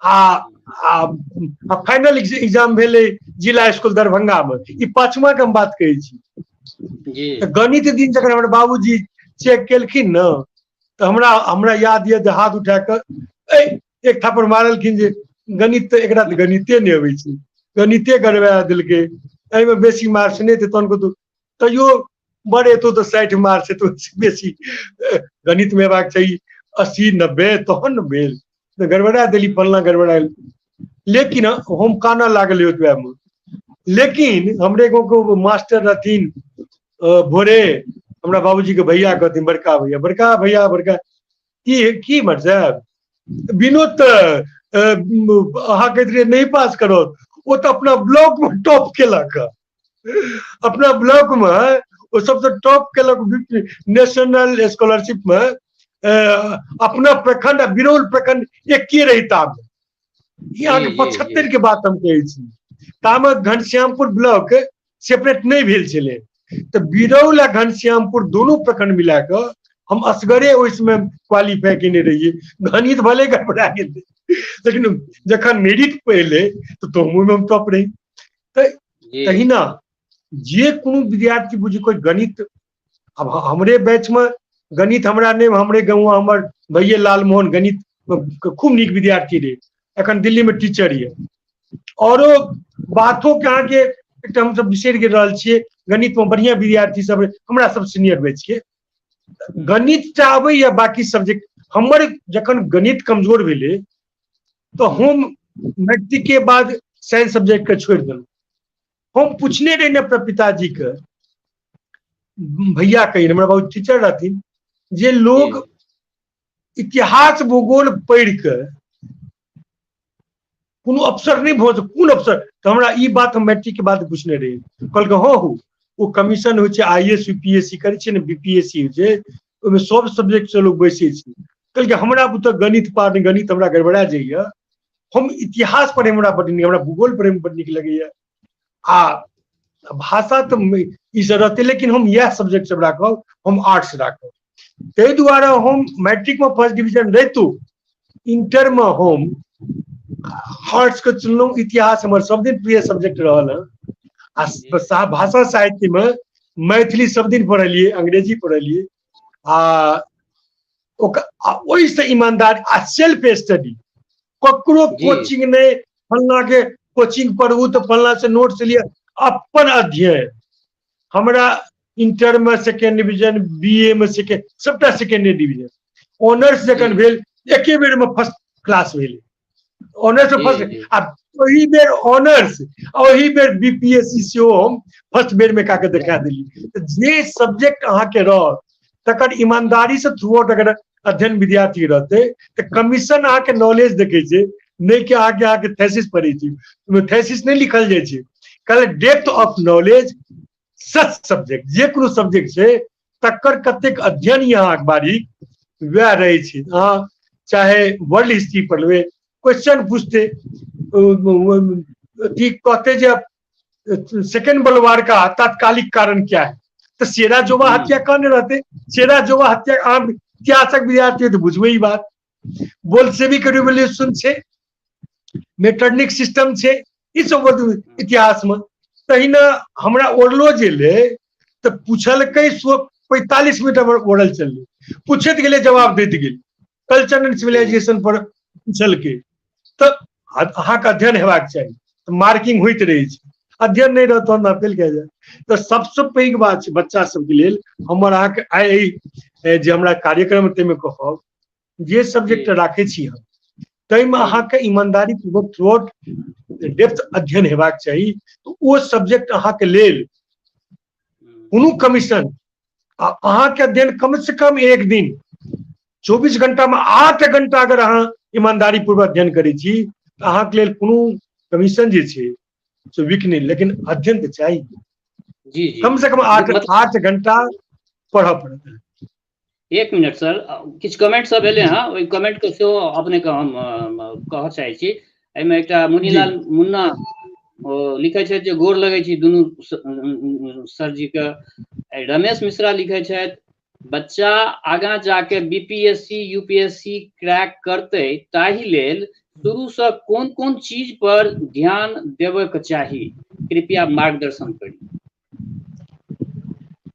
आ फाइनल एग्जाम भेलै जिला स्कूल दरभंगा मे, ई पाँचवा के हम बात कहै छी। तऽ गणित दिन जखन हमर बाबूजी चेक केलखिन ने, तऽ हमरा हमरा याद यऽ जे हाथ उठा कऽ एक थापड़ मारलखिन जे गणित तऽ एकरा तऽ गणिते नहि अबै छै, गणिते गड़बड़ा देलकै, एहिमे बेसी मार्क्स नहि एतै तहन कतौ तैयो बड़ एतौ तऽ 60 मार्क्स एतौ, बेसी गणित मे हेबाक चाही 80-90 तहन ने भेल, तऽ गड़बड़ा देली फलना गड़बड़ा। लेकिन हम कानऽ लागल ओतबे मे। लेकिन हमरे गाँव के मास्टर रहथिन भोरे, हमरा बाबूजी के भैया कहथिन बड़का भैया, बड़का भैया, बड़का की की मर साहब विनोद तऽ अहाँ कहैत रहियै नहि पास करत, ओ तऽ अपना ब्लॉक मे टॉप केलक। अपना ब्लॉक मे ओ सबसँ टॉप केलक नेशनल स्कॉलरशिप मे, अपना प्रखंड आ बिरौल प्रखंड एके रही तामे। ई अहाँके 75 के बात हम कहै छी। तामे घनश्यामपुर ब्लॉक सेपरेट नहि भेल छलै, तऽ बिरौल आ घनश्यामपुर दोनों प्रखंड मिला कऽ हम असगरे ओहिमे क्वालिफाई केने रहियै। गणित भले गड़बड़ा गेल, लेकिन जखन मेरिट पहिले तऽ ओहिमे हम टॉप रही। तऽ तहिना जे कोनो विद्यार्थी बुझी कोइ गणित, अब हमरे बैच में गणित हमरा नहि, हमरे गाँव हमर भैये लाल मोहन गणित खूब नीक विद्यार्थी रहे, एखन दिल्ली में टीचर ये। औरो बातो के अहाँके एकटा हमसब बिसरि गेल रहल छियै, गणित में बढ़िया विद्यार्थी सब हमरा सब सीनियर बैच के गणित टा अबैया, बाकी सब्जेक्ट हमर जखन गणित कमजोर भेलै तऽ हम मैट्रिक के बाद साइंस सब्जेक्ट के छोड़ि देलहुँ। हम पूछने रही ने अपना पिताजी के, भैया कहिन, हमरा बहुत टीचर रहथिन, जे लोग इतिहास भूगोल पढ़ि के कोनो अफसर नहि भऽ कोन अफसर, तऽ हमरा ई बात हम मैट्रिक के बाद पूछने रही। कहलकै हँ हो, ओ कमीशन होइ छै, I S U P S C करै छै ने, बी पी एस सी होइ छै, ओहिमे सब सब्जेक्ट से लोग बैसै छै। कहलकै हमरा बुते गणित पार नहि, गणित हमरा गड़बड़ा जाइए, हम इतिहास पढ़ैमे हमरा बड्ड नीक, हमरा भूगोल पढ़ैमे बड्ड नीक लगैए, आ भाषा तऽ ई सब रहतै, लेकिन हम इएह सब्जेक्ट सब राखब, हम आर्ट्स राखब। ताहि दुआरे हम मैट्रिकमे फर्स्ट डिवीजन रहितो इंटरमे हम आर्ट्स के चुनलहुँ। इतिहास हमर सबदिन प्रिय सब्जेक्ट रहल हँ, आ भाषा साहित्यमे मैथिली सबदिन पढ़लियै, अंग्रेजी पढ़लियै, आ ओहिसँ ईमानदार आ सेल्फ स्टडी, ककरो कोचिंग नहि, फलना के कोचिंग पढ़ू तऽ फलना से नोट्स लिअ, अपन अध्ययन। हमरा इंटर में सेकेंड डिवीजन, बी ए में सेकेंड, सबटा सेकेंड डिवीजन, ऑनर्स जखन भेल एके बेर में फर्स्ट क्लास भेल ऑनर्स फर्स्ट, आ ओही बेर ऑनर्स ओही बेर बी पी एस सी सेहो हम फर्स्ट बेर में कऽ के देखा देली। जे सब्जेक्ट अहाँके रहत तकर ईमानदारी से थ्रू आउट अगर अध्ययन विद्यार्थी रहते तऽ कमीशन अहाँके नॉलेज देखै छै, नहि कि अहाँके अहाँके थेसिस पढ़ै छी, ओहिमे थेसिस नहि लिखल जाइ छै। कहले depth of knowledge such subject, जे कोनो सब्जेक्ट छै तकर कतेक अध्ययन यऽ अहाँके बारीक वएह रहै छै। अहाँ चाहे वर्ल्ड हिस्ट्री पढ़बै, क्वेश्चन पूछते अथी कहते जे सेकेंड वर्ल्ड वार का तात्कालिक कारण क्या है, तऽ शेरा जोबा हत्या कहने रहते, शेरा जोबा हत्या आम इतिहासक विद्यार्थी तऽ बुझबै ई बात। बोल्शेविक रिवोल्यूशन छै, मेटरनिक सिस्टम छै, ई सब इतिहास में। तहिना हमरा ओरलो जे ले तऽ पूछलकै 45 मिनट हमर ओरल चललै, पूछैत गेलै जवाब दैत गेल, कल्चर एंड सिविलाइजेशन पर पूछलकै। तऽ अहाँके अध्ययन हेबाक चाही, तऽ मार्किंग होइत रहै छै, अध्ययन नहि रहत तहन फेल कयल जाय। तऽ सबसँ पैघ बात छै बच्चा सबके लेल हमर अहाँके आइ जे हमरा कार्यक्रम ताहिमे कहब, जे सब्जेक्ट राखै छी हम ताहिमे अहाँके ईमानदारी पूर्वक थ्रू आउट डेप्थ अध्ययन हेबाक चाही। तऽ ओ सब्जेक्ट अहाँके लेल कोनो कमीशन आ अहाँके अध्ययन कम से कम एक दिन 24 घंटा में 8 घंटा अगर अहाँ ईमानदारी पूर्वक अध्ययन करै छी तऽ अहाँके लेल कोनो कमीशन जे छै से वीक नहि, लेकिन अध्ययन तऽ चाही।
जी जी
कम से कम 8 घंटा पढ़ऽ पड़त।
एक मिनट सर, किछु कमेंट सब एलै हँ, ओहि कमेंट के सेहो अपने के हम कहऽ चाहै छी। एहिमे एकटा मुनीलाल मुन्ना ओ लिखै छथि जे गोर लगै छी दुनू सरजी के। रमेश मिश्रा लिखै छथि बच्चा आगाँ जाके B P S C U P S C crack करतै ताहि लेल शुरूसँ कोन कोन चीज पर ध्यान देबयके चाही, कृपया मार्गदर्शन करी।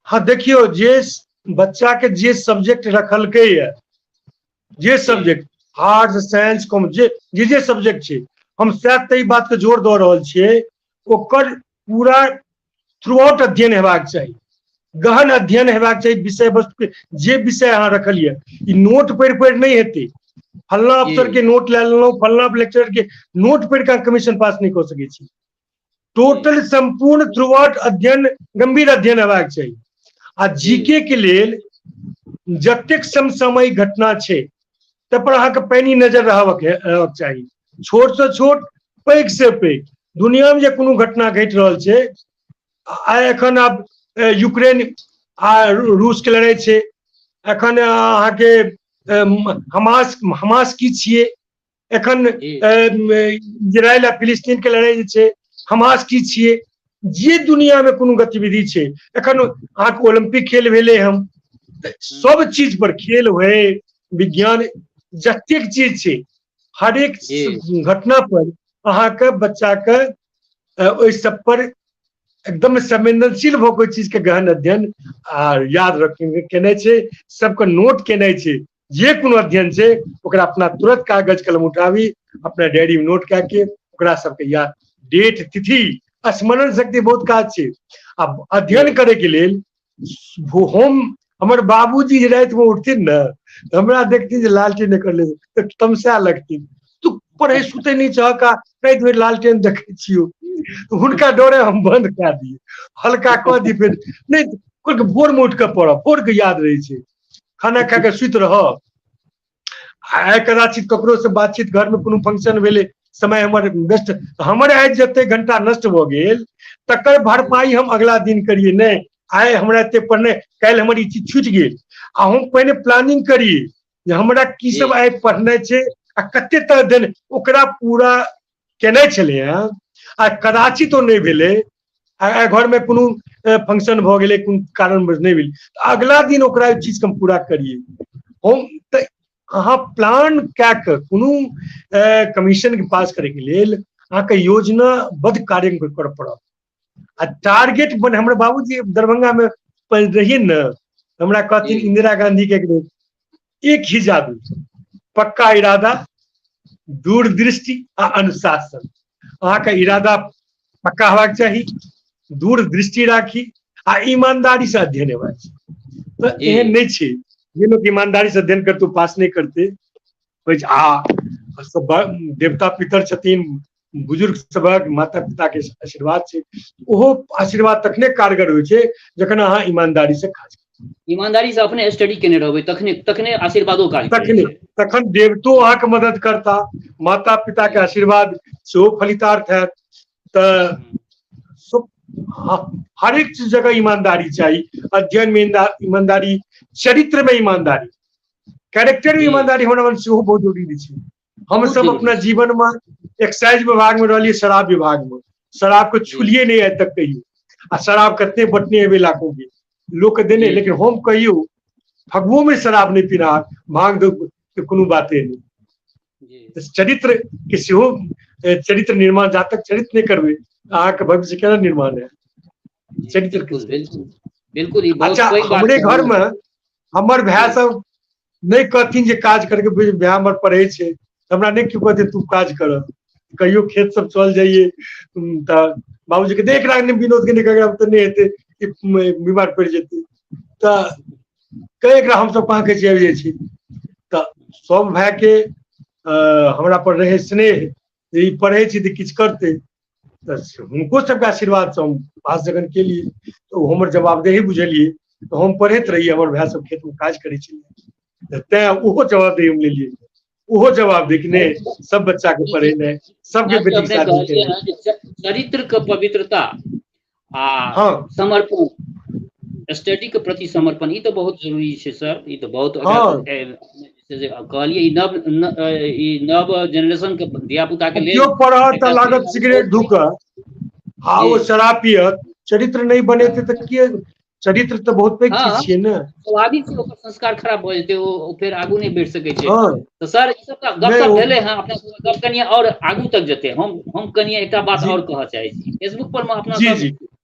हाँ देखियौ, जे बच्चा के जे सब्जेक्ट रखलकै ये, जे सब्जेक्ट आर्ट्स साइंस कॉमर्स जे जे जे सब्जेक्ट छै, हम सएह ताहि बात के जोर दऽ रहल छियै, ओकर पूरा थ्रू आउट अध्ययन हेबाक चाही, गहन अध्ययन हेबाक चाही विषय वस्तु के। जे विषय अहाँ रखलियै, ई नोट पढ़ि पढ़ि नहि हेतै, फलना अफसर के नोट लए लेलहुँ, फलना लेक्चरर के नोट पढ़ि कऽ कमीशन पास नहि कऽ सकै छी। टोटल संपूर्ण थ्रू आउट अध्ययन, गंभीर अध्ययन हेबाक चाही। आ जीके के लेल जतेक समसामयिक घटना छै तै पर अहाँके पैनी नजर रहबाक चाही, छोट से छोट पैघ से पैघ दुनिया में जे कोनो घटना घटि रहल छै आइ एखन आब यूक्रेन आ रूस के लड़ाइ छै। एखन अहाँके हमास, हमास की छियै? एखन इजराइल आ फिलिस्तीन के लड़ाइ जे छै, हमास की छियै? जे दुनिया में कोनो गतिविधि छै, एखन अहाँके ओलम्पिक खेल भेलै हम, सब चीज पर खेल होय, विज्ञान, जतेक चीज छै, हरेक घटना पर अहाँके बच्चाके ओहि सब पर एकदम संवेदनशील भऽ कऽ ओहि चीजके गहन अध्ययन आ याद रख केनाइ छै, सबके नोट केनाइ छै। जे कोनो अध्ययन छै ओकरा अपना तुरंत कागज कलम उठाबी, अपना डायरी में नोट कए के ओकरा सबके याद, डेट, तिथि, स्मरण शक्ति बहुत काज छै। आ अध्ययन करे के लेल हम, हमर बाबूजी जे रातिमे उठथिन ने तऽ हमरा देखथिन जे लालटेन एकर ले, तऽ तमसा लगथिन, तू पढ़े सुते नहि छहक आ राति भरि लालटेन देखै छियौ। हुनका डरे हम बंद कए दियै, हल्का कऽ दी। फेर नहि, भोरमे उठि कऽ पढ़ब, भोरके याद रहै छै। खाना खा कऽ सुति रह। आइ कदाचित ककरो से बातचीत, घरमे कोनो फंक्शन भेलै, समय हमर वेस्ट, हमर आइ जते घंटा नष्ट भऽ गेल तकर भरपाई हम अगला दिन करियै। नहि, आइ हमरा एते पढ़ने, काल्हि हमर ई चीज छुटि गेल। आ हम पहिने प्लानिंग करियै जे हमरा की सब आइ पढ़नाइ छै आ कते तक देन ओकरा पूरा केनाइ छलै हँ। आ कदाचित ओ नहि भेलै, आ घरमे कोनो फंक्शन भऽ गेलै, कोनो कारणवश नहि भेलै, अगला दिन ओकरा ओहि चीजके हम पूरा करियै। हम तऽ अहाँ प्लान कए कऽ कोनो कमीशनके पास करैके लेल अहाँके योजनाबद्ध कार्य करऽ पड़त आ टारगेट बन। हमर बाबूजी, दरभंगामे रहियै ने, हमरा कहथिन, इंदिरा गांधी के एक ही जादू, पक्का इरादा, दूरदृष्टि आ अनुशासन। अहाँके इरादा पक्का हेबाक चाही, दूरदृष्टि राखी आ ईमानदारी से अध्ययन हेबाक चाही। तऽ एहन नहि छै जे लोक ईमानदारी से अध्ययन करतै पास नहि करतै। आ सब देवता पितर छथिन, बुजुर्ग सभक, माता पिता के आशीर्वाद छै, ओहो आशीर्वाद तखने कारगर होइ छै जखन अहाँ ईमानदारी से काज,
ईमानदारी से अपने स्टडी केने रहबै, तखने तखने आशीर्वादो काज,
तखने तखन देवतो अहाँके मदद करता, माता पिता के आशीर्वाद सेहो फलितार्थ हैत। तऽ हरेक जगह ईमानदारी चाही, अध्ययन में ईमानदारी, चरित्र में ईमानदारी, कैरेक्टर में ईमानदारी हमरा मन सेहो बहुत जरूरी छै। हम सब अपना जीवन में एक्साइज विभाग में रहलियै, शराब विभाग में, शराब के छुलिए नहीं आइ तक कहियो। आ शराब कते बटने हेबै, लाखों के लोक के देने, लेकिन हम कहियो फगुओ में शराब नहीं पीना, भांग के कोनो बाते नहीं। चरित्र के सेहो, चरित्र निर्माण, जा तक चरित्र नहीं करबै अहाँके भविष्य केना निर्माण है?
चरित्र, बिल्कुल बिल्कुल।
अच्छा, हमरे घर में हमर भाय सब नहि कहथिन जे काज करके, भाय हमर पढ़ै छै, हमरा नहि केओ कहथिन तू काज कर। कहियो खेत सब चल जाइए तऽ बाबूजी के देख रहा, विनोद के नहि तऽ नहि हेतै, बीमार पड़ि जेतै। तऽ कई एकरा हमसब कहाँ कहै छियै, आबि जाइ छी। तऽ सब भाय के हमरा पर रहै स्नेह जे ई पढ़ै छी तऽ किछु करतै। तऽ हुनको सबके आशीर्वादसँ हम पास जखन केलियै तऽ ओ हमर जवाबदेही बुझलियै। तऽ हम पढ़ैत रहियै, हमर भाय सब खेतमे काज करै छलियै, तऽ तैं ओहो जवाबदेही हम लेलियै, ओहो जवाबदेही कि नहि, सब बच्चाके पढ़ेनाइ, सबके बेटीके शादी
केनाइ। चरित्र के पवित्रता आ समर्पण, स्टडी के प्रति समर्पण, ई तऽ बहुत जरूरी छै सर। ई तऽ बहुत कहलियै, ई नव जेनरेशन के धिया पुता के लेल।
पढ़त तऽ लागत सिगरेट ढुकत आ ओ शराब पियत, चरित्र नहि बनेतै तऽ के? चरित्र तऽ बहुत पैघ चीज छियै ने।
स्वाभाविक छै, ओकर संस्कार खराब भऽ जेतै, ओ फेर आगू नहि बढ़ि सकै छै। तऽ सर, ई सब गपशप भेलै हँ, अपना गप कनिए आओर आगू तक जेतै। हम कनिए एकटा बात आओर कहऽ चाहै छी। फेसबुक पर मे अपना सब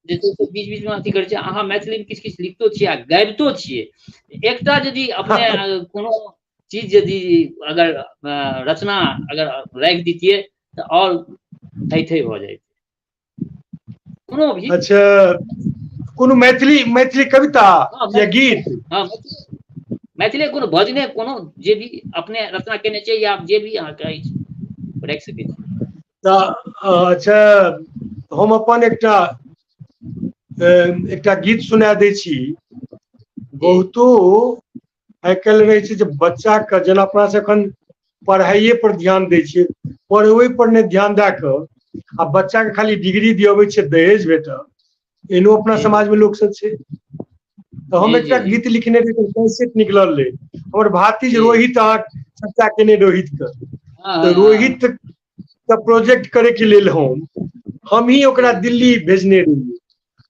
जे छै से बीच बीचमे अथी करै छियै, अहाँ मैथिलीमे किछु किछु लिखतो छियै आ गाबितो छियै। एकटा यदि अपने कोनो चीज यदि अगर रचना अगर राखि दितियै तऽ आओर थै थै भऽ जाइत कोनो भी।
अच्छा, कोनो मैथिली मैथिली कविता या गीत?
हँ, मैथिली कोनो भजने, कोनो जे भी अपने रचना केने छियै या जे भी अहाँके अछि, राखि सकै छी।
तऽ अच्छा, हम अपन एकटा एकटा गीत सुना दै छी। बहुतो आइ काल्हि रहै छै जे बच्चाके जेना अपना से एखन पढ़ाइए पर ध्यान दै छियै, पढ़बै पर नहि ध्यान दए कऽ आ बच्चाके खाली डिग्री दिअबै छियै, दहेज भेटल, एहनो अपना समाज में लोक सब छै। तऽ हम एकटा गीत लिखने रही, कैसेट निकलल रहे, हमर भातिज रोहित, अहाँ चर्चा केने रोहित के, तऽ रोहित के प्रोजेक्ट करे के लेल हम ही ओकरा दिल्ली भेजने रहियै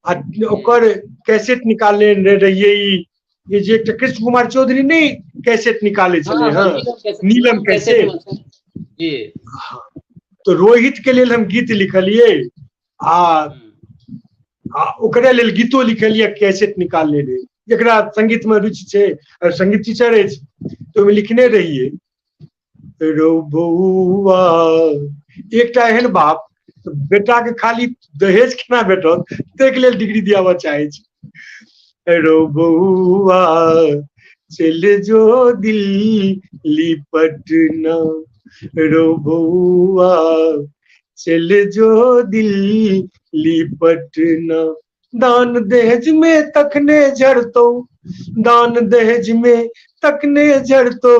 आ ओकर कैसेट निकालने रहियै। ई जे एकटा कृष्ण कुमार चौधरी नहि कैसेट निकालै छलै हँ, नीलम कैसेट जी। तऽ रोहित के लेल हम गीत लिखलियै आ ओकरे लेल गीतो लिखलियै, कैसेट निकालने रहियै। जकरा संगीत में रुचि छै और संगीत टीचर अछि, तऽ ओहिमे लिखने रहियै रौ बौआ, एकटा एहन बाप बेटा के खाली दहेज केना भेटत ताहिके लेल डिग्री दियाबऽ चाहै छै। रौ बौआ चल जो दिल्ली पटना, रौ बौआ चल जो दिल्ली पटना, दान दहेज में तखने झरतौ, दान दहेज में तखने झरतौ,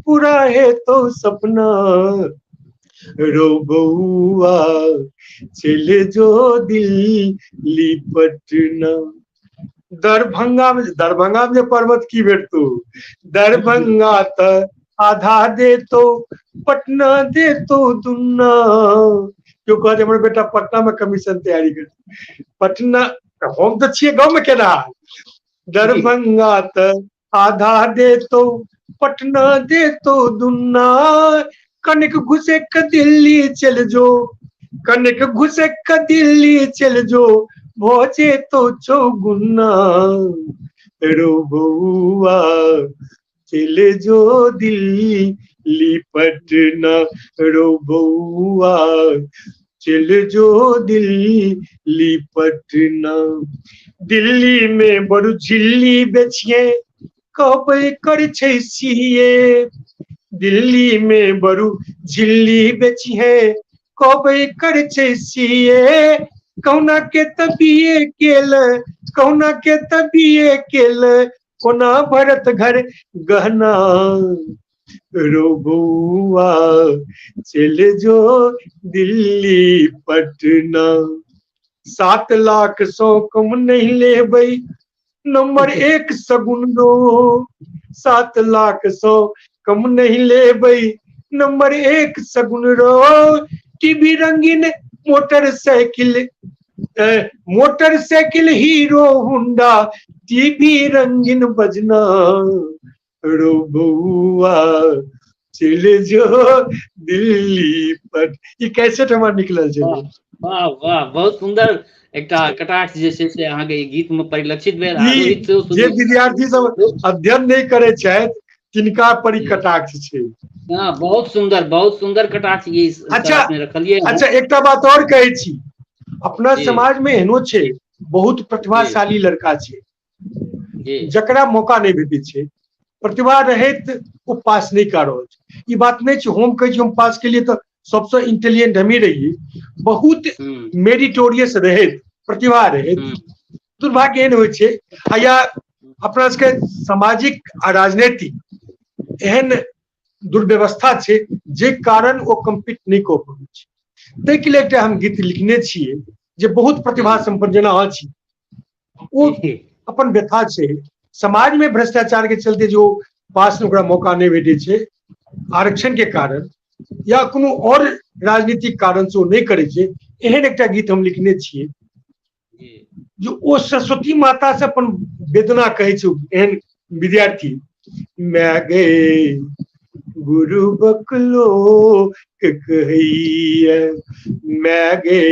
पूरा हेतौ सपना, रौ बौआ चल जो दिल्ली पटना। दरभंगा में, दरभंगा में पर्वत की भेटतौ, दरभंगा तऽ आधा देतो पटना देतो दुन्ना। केओ कहत हमर बेटा पटना में कमीशन तैयारी कर, पटना हम तऽ छियै गाँव में केना, दरभंगा तऽ आधा देतो पटना देतो दुन्ना, कनिक घुसे के दिल्ली चल जो, कनिक घुसे के दिल्ली चल जो, भोजे तो चौगुना, रो बौआ चल जो दिल्ली पटना, रो बौआ चल जो दिल्ली पटना। दिल्ली में बड़ू झिल्ली बेचिए कहबै कर छै सिए, दिल्ली में बड़ू झिल्ली बेचिए कहबै कर छै सिए, कहुना के तबिए केल, कहुना के तबिए केल, कोना भरत घर गहना, रो बौआ चल जो दिल्ली पटना। 7 लाख सौ कम नहीं लेबै, नंबर 1 सगुन रो, 7 लाख सौ कम नहीं लेबै, नंबर 1 सगुन रो, टीवी रंगीन motorcycle, motorcycle hero Honda, TV रंगीन बजना, रो बौआ चल जो दिल्ली पर। ई कैसेट हमर निकलल छै।
वाह वाह, बहुत सुंदर एकटा कटाक्ष जे छै से अहाँके ई गीत में परिलक्षित भेल।
जे विद्यार्थी सब अध्ययन नहि करै छथि तिनका पर ई कटाक्ष छै।
हाँ, बहुत सुंदर, बहुत सुंदर कटाक्ष ई
अच्छा रखलियै। अच्छा, एकटा बात और कहै छी, अपना समाज में एहनो छै बहुत प्रतिभाशाली लड़का छै जकरा मौका नहि भेटै छै, प्रतिभा रहैत ओ पास नहि कऽ रहल छै। ई बात नहि छै हम कहै छी हम पास केलियै तऽ सबसँ इंटेलिजेंट हमही रहियै, बहुत मेरिटोरियस रहैत प्रतिभा रहैत दुर्भाग्य एहन होइ छै। आ या अपना सबके सामाजिक आ राजनीतिक एहन दुर्व्यवस्था छै जे कारण ओ कम्पीट नहि कऽ पबै छै। ताहिके लेल एकटा हम गीत लिखने छियै जे बहुत प्रतिभा सम्पन्न जेना अहाँ छी, ओ अपन व्यथा छै समाज में भ्रष्टाचार के चलते जो पास ओकरा मौका नहि भेटै छै आरक्षण के कारण या कोनो और राजनीतिक कारण से ओ नहि करै छै, एहन एकटा गीत हम लिखने छियै जो ओ सरस्वती माता से अपन वेदना कहै छै एहन विद्यार्थी, मैं गे गुरु बकलो के कहैया, मैं गे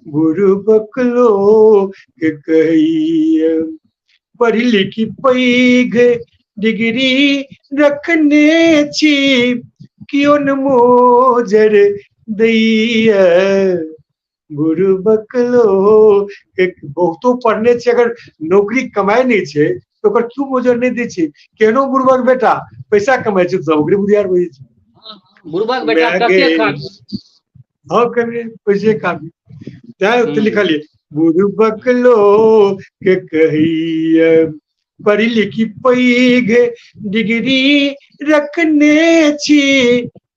गुरु बकलो के कहैया, पढ़ी लिखी पैघ डिग्री रखने छी कियो न मोजर दैया, गुरु बकलो। एक बहुतो पढ़ने छै, अगर नौकरी कमाइ नहि छै तऽ ओकर क्यों मोजर नहि दै छै? केहनो बुड़बक बेटा पैसा कमाइ छै तऽ ओकरे बुधियार बुझै छै।
बुड़बक बेटा कते खाबी?
हँ, कमे पैसे खाबी। तैं लिखलियै बुड़बक लोक के कहैया, पढ़ी लिखी पैघ डिग्री रखने छी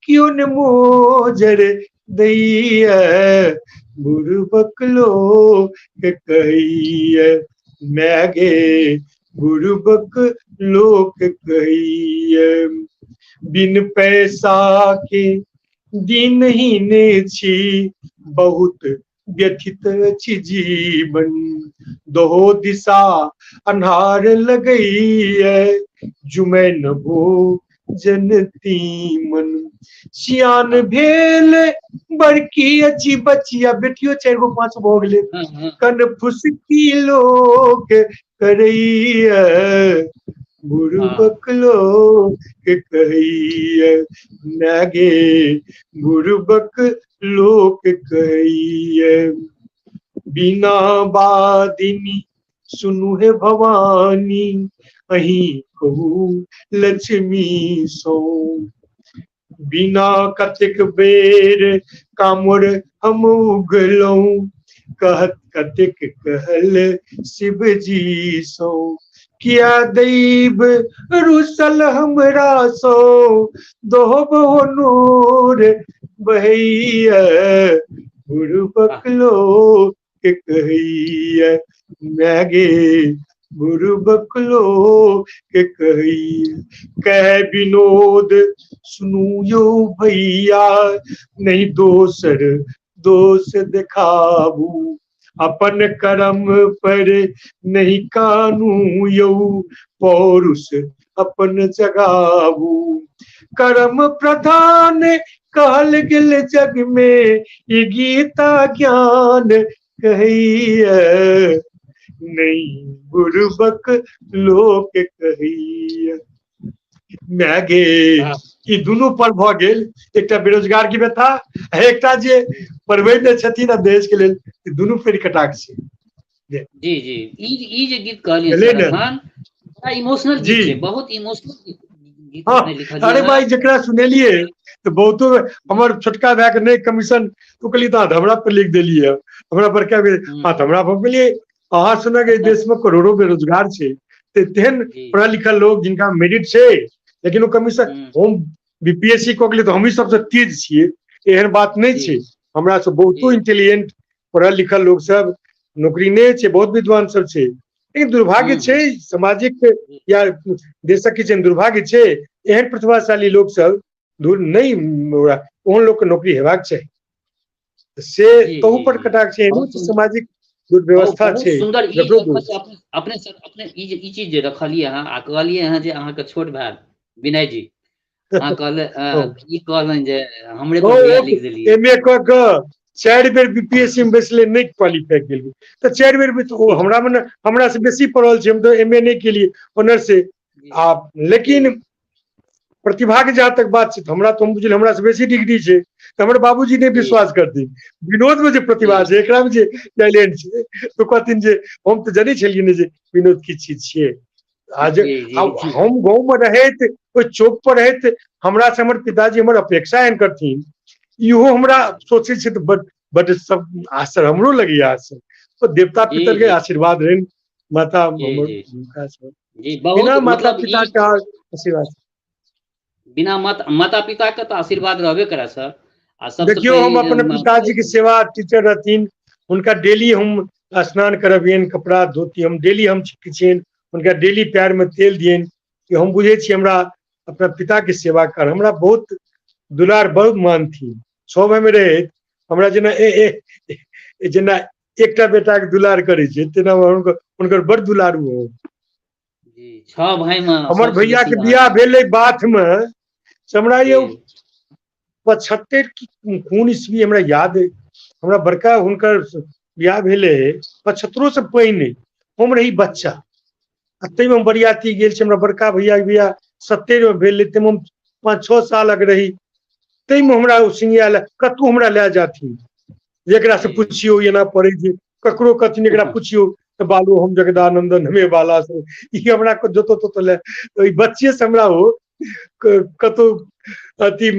कियो न मोजर दैया, बुड़बक लोक कहैया, माय गे बुड़बक लोक कहैया। बिन पैसा के दिनहीन छी, बहुत व्यथित अछि जीवन, दहो दिशा अन्हार लगैया, जुमैन भोजन तीमन। सियान भेल बड़की अछि बचिया, बेटियो 4 गो 5 गो भऽ गेलै, कन फुसकी लोक करैया, बुड़बक लोक कहैया, माय गे बुड़बक लोक कहैया। बिना बादिनी सुनु हे भवानी, अहीं कहू लक्ष्मी सो, बिना कतेक बेर कामर हम उगलहुँ, कहत कतेक कहल शिवजी सो, किया दैव रुसल हमरा सो, दोहबो नूर बहैया, बुड़बक लोक कहैया, माय गे बुड़बक लोक कहैया। कह विनोद सुनू यो भैया, नहीं दोसर दोष देखाबू, अपन कर्म पर नहीं कानू यौ, पौरुष अपन जगाबू। कर्म प्रधान कहल गेल जग में, ई गीता ज्ञान कहैया, नहीं बुड़बक लोक कहैया। माय गे ई दुनू पर भऽ गेल, एकटा बेरोजगार के व्यथा, एकटा जे पढ़बै ने छथिन आ देश के लेल, दुनू फेर कटाक्ष छै।
जी जी, ई जे गीत कहलियै सर अखन, बड़ा इमोशनल गीत छै, बहुत इमोशनल गीत लिखल।
अरे भाई जकरा सुनेलियै तऽ बहुतो हमर छोटका भाई के नहि कमीशन, तो कहलियै तऽ हमरा पर लिख देलियै, हमरा बड़का हाँ तऽ हमरा पर कहलियै अहाँ सुनक एहि देश में करोड़ों बेरोजगार छै, तेहन पढ़ल लिखल लोग जिनका मेरिट छै, लेकिन ओ कमीशन, हम बीपीएससी कऽ गेलियै तऽ हमही सबसँ तेज छियै, एहन बात नहि छै। हमरा से बहुतो इंटेलिजेंट पढ़ल लिखल लोग सब नौकरी नहि छै, बहुत विद्वान सब छै, लेकिन दुर्भाग्य छै सामाजिक या देशक किछु दुर्भाग्य छै, एहन प्रतिभाशाली लोग सब दूर नहि, ओहन लोग के नौकरी हेबाक चाही, से तहु पर कटाक्ष छै, सामाजिक दुर्व्यवस्था छै।
सुंदर अपने सर, अपने ई चीज जे रखलियै अहाँ आ कहलियै अहाँ जे अहाँके छोट भाय विनय जी अहाँ कहले ई कहलनि जे हमरे पर लिख देलियै,
एमए क क 4 बेर बीपीएससी में बैसले नहि क्वालिफाई केलियै, तऽ 4 बेर ओ हमरा मने हमरा से बेसी पढ़ल छै, हम तऽ एमए नहि केलियै ऑनर्स से, आ लेकिन प्रतिभा के जहाँ तक बात छै, हमरा तो बुझल हमरा से बेसी डिग्री छै, तऽ हमर बाबूजी नहि विश्वास करथिन विनोद में जे प्रतिभा छै, एकरा में जे टैलेंट छै, तो कहथिन जे हम तऽ जनै छलियै ने जे विनोद की चीज छियै। आज हम गाँव में रहैत ओहि चौक पर रहैत हमरा से हमर पिताजी हमर अपेक्षा एहन करथिन, इहो हमरा सोचै छै तऽ बड बड सब आश्चर्य हमरो लगैया, आश्चर्य। तो देवता पितर के आशीर्वाद रहनि, माता बिना माता पिता के आशीर्वाद,
बिना माता पिता के तऽ आशीर्वाद रहबे करे सर।
आ सब देखियौ हम अपन पिताजी के सेवा टीचर रहथिन, हुनका डेली हम स्नान करबियनि, कपड़ा धोती हम डेली हम छियनि, हुनका डेली पैर में तेल दियनि, कि हम बुझै छी हमरा अपना पिता के सेवा कर, हमरा बहुत दुलार बहुत मानथिन, सब में रहैत हमरा जेना ए जेना एकटा बेटा के दुलार करै छै तेना हुनकर बड़ दुलारू हो।
6 भाई में
हमर भैया के बियाह भेलै बाथ में, से हमरा ये 75 की कोन ईस्वी हमरा याद है, हमरा बड़का हुनकर बियाह भेलै 75 से पहिने, हम रही बच्चा, आ ताहिमे हम बरियाती गेल छी, हमरा बड़का भैया के बियाह 70 में भेलै, ताहिमे हम 5-6 सालक रही, ताहिमे हमरा ओ सिंगिया लए कतहु हमरा लए जाथिन, जेकरा से पुछियौ एना पड़ै छै, ककरो कथिन एकरा पुछियौ तऽ बालू हम जगदानंदन हमे बाला से, ई हमरा जतऽ ततऽ लए, ओहि बच्चे से हमरा ओ कतहु अथी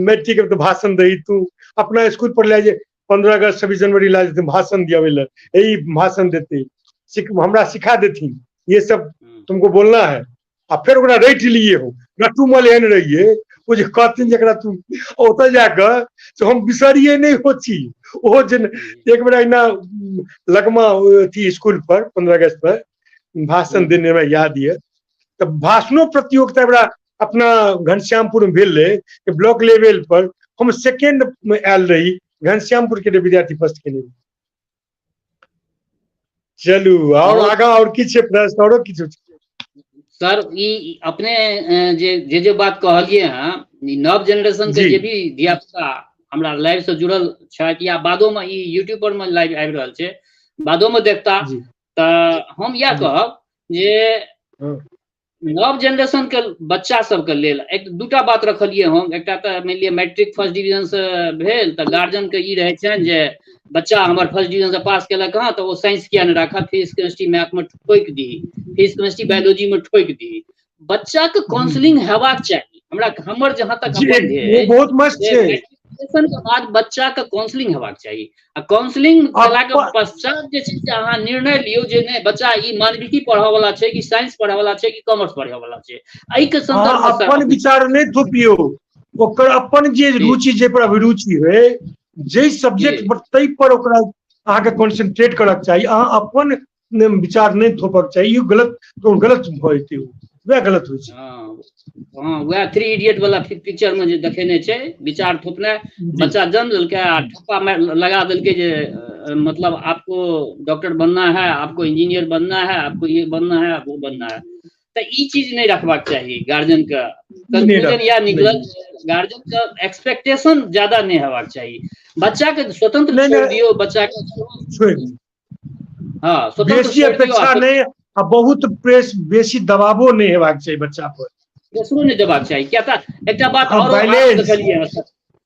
मैट्रिक के भाषण दही तू अपना स्कूल पर लए जे 15 अगस्त 26 जनवरी लए जेथिन भाषण दियाबै लए, यही भाषण देते हमरा सिखा देथिन, ये सब तुमको बोलना है, आ फेर ओकरा रटि लियै हम। रटूमल एहन रहियै, ओ जे कहथिन जेकरा तू ओतऽ जाकऽ से हम बिसरियै नहि हो चीज। ओहो जे एक बेर अहिना लगमा अथी स्कूल पर 15 अगस्त पर भाषण देने हमरा याद यऽ, तऽ भाषणो प्रतियोगिता बड़ा अपना घनश्यामपुर में भेल रहे ब्लॉक लेवल पर, हम सेकेंड में आयल रही, घनश्यामपुर के विद्यार्थी फर्स्ट केने। चलू और आगा और किछु प्रश्न औरो किछु?
सर ई अपने जे जे जे बात कहलिए हँ, नव जेनरेशन के जे भी धिया पुता हमरा लाइव से जुड़ल छथि या बादो में ई यूट्यूब पर में लाइव आबि रहल छै, बादो में देखता, तऽ हम इएह कहब जे नव जेनरेशन के बच्चा सबके लेल एक दूटा बात रखलियै हम। एकटा तऽ मानि लिअ मैट्रिक फर्स्ट डिवीजन से भेल तऽ गार्जियन के ई रहै छनि जे बच्चा हमर फर्स्ट डिवीजन से पास केलक हँ तऽ ओ साइंस किया नहि राखत, फिजिक्स केमिस्ट्री मैथ में ठोकि दी, फिजिक्स केमिस्ट्री बायोलॉजी में ठोकि दी। बच्चा के काउंसलिंग हेबाक चाही। हमरा हमर जहाँ तक अपन
बहुत मस्त छै,
ग्रेजुएशन के बाद बच्चा के काउंसलिंग हेबाक चाही आ काउंसलिंग केला के पश्चात जे छै से अहाँ निर्णय लियौ जे नहि बच्चा ई मानविकी पढ़ऽ वाला छै कि साइंस पढ़ऽ वाला छै कि कॉमर्स पढ़ऽ वाला छै। एहि के संदर्भ
में अपन विचार नहि थोपियौ, ओकर अपन जे रुचि जे पर अभिरुचि है जे सब्जेक्ट पर तै पर ओकरा अहाँके कॉन्सेंट्रेट करक चाही। अहाँ अपन विचार नहि थोपक चाही, ई गलत गलत भऽ जेतै, वएह गलत होइ छै।
हँ, वएह थ्री इडियट वाला पिक्चर में जे देखेने छै, विचार थोपने बच्चा जन्म लेलकै आ ठप्पा लगा देलकै जे मतलब आपको डॉक्टर बनना है, आपको इंजीनियर बनना है, आपको ये बनना है, वो बनना है। तऽ ई चीज नहि रखबाक चाही। गार्जियन के कंक्लूजन इएह निकलल, गार्जियन के एक्सपेक्टेशन ज्यादा नहि हेबाक चाही, बच्चा के स्वतंत्र छोड़ि दियौ बच्चा के।
हँ, बेसी अपेक्षा नहि आ बहुत प्रेस बेसी दबावो नहि हेबाक चाही बच्चा पर,
प्रेशरो नहि देबाक चाही। किया तऽ एकटा बात आओर देखलियै,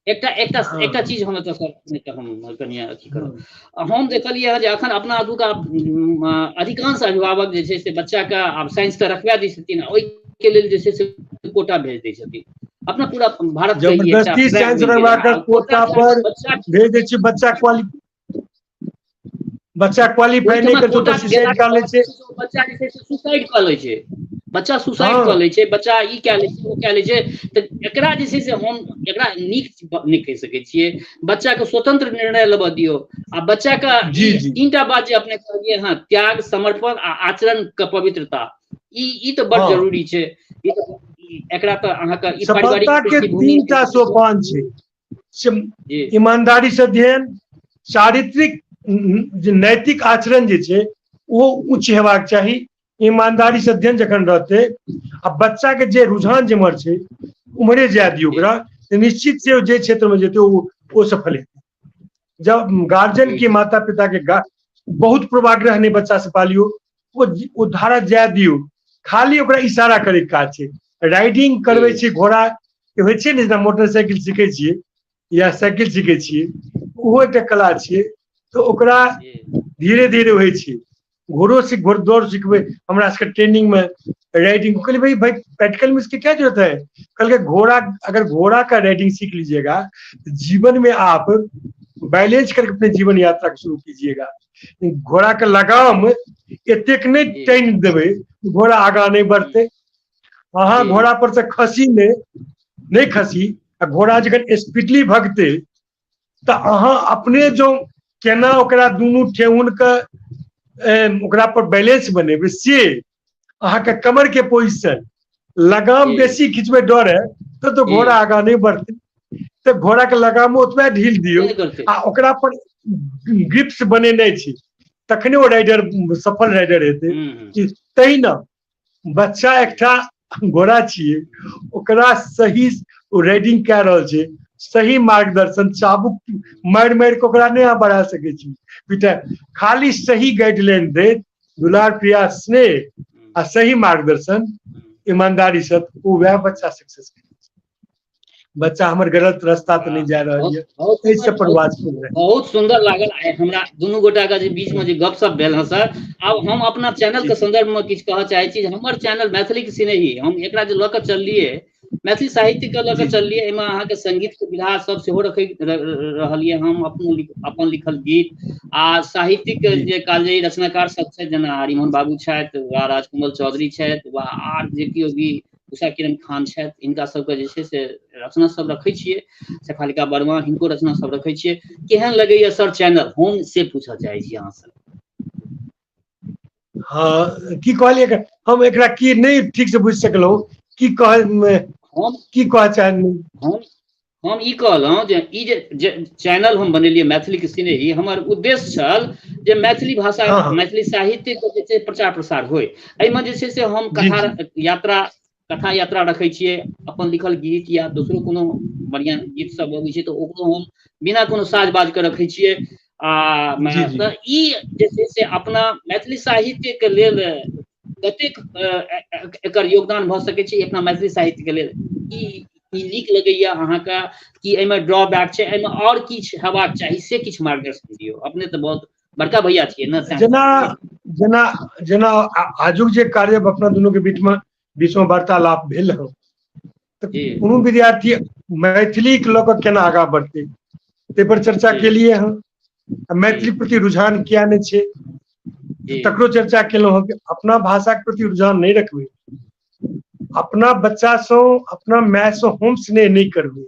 एकटा एकटा एकटा चीज हम एतऽ सर नहि तऽ हम कनि अथी करब। हम देखलियै हँ जे अखन अपना एतुका अधिकांश अभिभावक जे छै से बच्चाके आब साइंस तऽ रखवा दै छथिन, ओहिके लेल जे छै से कोटा भेज दै छथिन। अपना पूरा भारत
जबरदस्ती साइंस रखवा कोटा पर भेज दै छै बच्चा, क्वालिटी बच्चा क्वालिफाई नहि करतौ तऽ सुसाइड कऽ लै छै
बच्चा, जे छै से सुसाइड कऽ लै छै बच्चा, सुसाइड कऽ लै छै बच्चा, ई कए लै छै, ओ कए लै छै। तऽ एकरा जे छै से हम एकरा नीक नहि कहि सकै छियै। बच्चाके स्वतंत्र निर्णय लेबऽ दियौ आ बच्चाके तीनटा बात जे अपने कहलियै हँ, त्याग, समर्पण आ आचरण के पवित्रता, ई तऽ बड जरूरी छै। एकरा तऽ अहाँके
ई पारिवारिक के तीनटा सोपान छै से ईमानदारी से अध्ययन, चारित्रिक जे नैतिक आचरण जे छै ओ उच्च हेबाक चाही। ईमानदारी से अध्ययन जखन रहतै आ बच्चा के जे रुझान जेम्हर छै उम्हरे जाय दियौ ओकरा, निश्चित से जे क्षेत्र में जेतै ओ सफल हेतै। जब गार्जियन के माता पिता के बहुत पूर्वाग्रह नहि बच्चा से पालियौ, ओ धारा जाय दियौ, खाली ओकरा इशारा करे के काज छै। राइडिंग करबै छै घोड़ा होइ छै ने, जेना मोटरसाइकिल सीखै छियै या साइकिल सीखै छियै, ओहो एकटा कला छियै, तऽ ओकरा धीरे धीरे होइ छै। घोड़ो सीख घोड़दौड़ सिखबै हमरा सबके ट्रेनिंग में राइडिंग कहलियै भाई भाई प्रैक्टिकल में इसकी क्या जरूरत है? कहलकै घोड़ा, अगर घोड़ा का राइडिंग सीख लीजिएगा तो जीवन में आप बैलेंस करके अपने जीवन यात्रा शुरू कीजिएगा। घोड़ा के लगाम एतेक नहि टानि देबै घोड़ा आगाँ नहि बढ़तै। अहाँ घोड़ा पर से खसी नहि नहि खसी आ घोड़ा जखन स्पीडली भगतै तऽ अहाँ अपने जो केना ओकरा दुनू ठेहुन के ओकरा पर बैलेंस बनेबै से अहाँके कमर के पोजिशन, लगाम बेसी खिंचबै डर है तो घोड़ा आगाँ नहि बढ़तै। तऽ घोड़ा के लगामो ओतबे ढील दियौ आ ओकरा पर ग्रिप्स बनेने छी तखने ओ राइडर सफल राइडर हेतै। तहिना बच्चा एकटा घोड़ा छियै, ओकरा सही राइडिंग कए रहल छै, सही मार्गदर्शन, चाबुक मारि मारि कऽ ओकरा नहि अहाँ बढ़ा सकै छी पिटा, खाली सही गाइडलाइन दैत दुलार प्रिया स्नेह आ सही मार्गदर्शन ईमानदारी से ओ वएह बच्चा सक्सेस। बच्चा हमर गलत रास्ता तऽ नहि जा रहल यऽ, एहि सब पर वाचफुल
रहे। बहुत सुंदर लागल आइ हमरा दुनू गोटा के जे बीच में जे गपशप भेल हँ सर। आब हम अपना चैनल के संदर्भ में किछु कहऽ चाहै छी। हमर चैनल मैथिली के सिनेही, हम एकरा जे लऽ कऽ चललियै मैथिली साहित्य के लऽ कऽ
जी।
चललियै, एहिमे अहाँके संगीत के विधा सब सेहो रखै रहलियै हम अपनो अपन लिखल गीत आ साहित्यिक
जी।
जे कालजयी रचनाकार सब छथि, जेना हरिमोहन बाबू छथि वा राजकमल चौधरी छथि वा आर जे केओ भी उषा किरण खान छथि, हिनका सबके जे छै से रचना सब रखै छियै। शेफालिका वर्मा, हिनको रचना सब रखै छियै। केहन लगैया सर चैनल, हम से पूछऽ चाहै छी अहाँसँ।
हँ, की कहलियै? हम एकरा की नहि ठीक से बुझि सकलहुँ, की कह
हम
की कह चाह?
हम ई कहलहुँ जे ई जे चैनल हम बनेलियै मैथिलीके सिनेही, हमर उद्देश्य छल जे मैथिली भाषा,
हँ हँ
मैथिली साहित्यके जे छै प्रचार प्रसार होइ। एहिमे जे छै से हम
जी
कथा
जी
यात्रा, कथा यात्रा रखै छियै, अपन लिखल गीत या दोसरो कोनो बढ़िआँ गीत सब अबै छै तऽ ओकरो हम बिना कोनो साज बाजके रखै छियै। आ
जी जी
तऽ ई जे छै से अपना मैथिली साहित्यके लेल कतेक एकर योगदान भऽ सकै छै अपना मैथिली साहित्यके लेल? ई ई नीक लगैया अहाँके कि एहिमे ड्रॉबैक छै, एहिमे आओर किछु हेबाक चाही, से किछु मार्गदर्शन दियौ। अपने तऽ बहुत बड़का भैया छियै ने।
जेना जेना जेना आजुक जे कार्य अपना दुनू के बीचमे वार्तालाप भेल हँ, तऽ कोनो विद्यार्थी मैथिलीके लऽ कऽ केना आगाँ बढ़तै, ताहि पर चर्चा केलियै हँ। मैथिली प्रति रुझान किया नहि छै, तकरो चर्चा केलहुँ हँ। अपना भाषाके प्रति रुझान नहि रखबै, अपना बच्चासँ, अपना मायसँ हम स्नेह नहि करबै,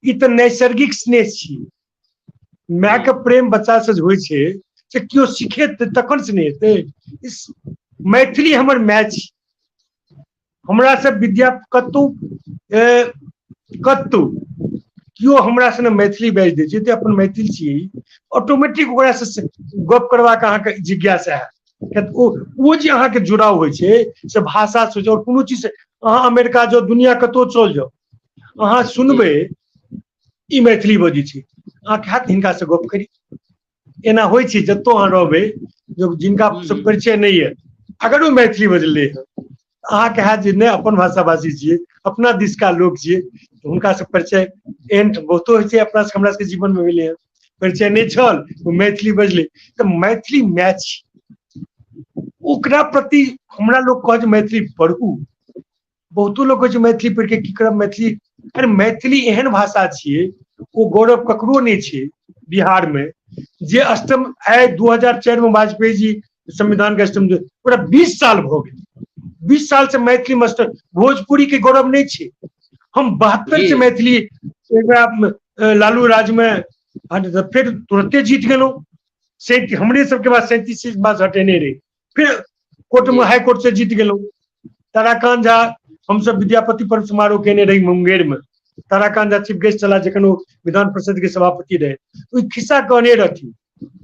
ई तऽ नैसर्गिक स्नेह छियै। मायके प्रेम बच्चासँ जे होइ छै से केओ सिखेतै तखन स्नेह हेतै? मैथिली हमर माय छी। हमरा से विद्या कतहु कतहु केओ हमरा से मैथिली बाजि दै छै तऽ अपन मैथिल छी, ऑटोमेटिक ओकरा से गप करबाक अहाँके जिज्ञासा हैत। ओ जे अहाँके जुड़ाव होइ छै से भाषा से, और कोनो चीज। अहाँ अमेरिका जाउ, दुनिया कतहु चल जाउ, अहाँ सुनबै ई मैथिली बजै छै, अहाँके हैत हिनका से गप करी। एना होइ छै, जतौ अहाँ रहबै, जिनका से परिचय नहि यऽ, अगर ओ मैथिली बजलै हँ, अहाँके हैत जे नहि, अपन भाषा भाषी छियै, अपना दिशका लोक छियै, हुनका से परिचय। एहन बहुतो होइ छै, अपना हमरा सबके जीवन मे भेलै हँ, परिचय नहि छल, ओ मैथिली बजलै। तऽ मैथिली माय छी, ओकरा प्रति हमरा लोक कहै छै मैथिली पढ़ू। बहुतो लोक कहै छै मैथिली पढ़ि के की करब मैथिली? अरे, मैथिली एहन भाषा छियै, ओ गौरव ककरो नहि छै बिहारमे जे अष्टम आइ 2004 मे वाजपेयी जी संविधान के अष्टम, पूरा 20 साल भऽ गेल। 20 साल से मैथिली मास्टर, भोजपुरी के गौरव नहि छै। हम 72 से मैथिली एकरा लालू राज मे फेर तुरते जीत गेलहुँ। 37, हमरे सबके बाद 37 बाद हटेने रही, फिर कोर्ट में, हाई कोर्ट से जीत गेलहुँ। ताराकांत झा, हमसब विद्यापति पर्व समारोह केने रही मुंगेर में, ताराकांत झा चीफ गेस्ट छलाह, जखन ओ विधान परिषद के सभापति रहे। ओहि खिस्सा कहने रहथिन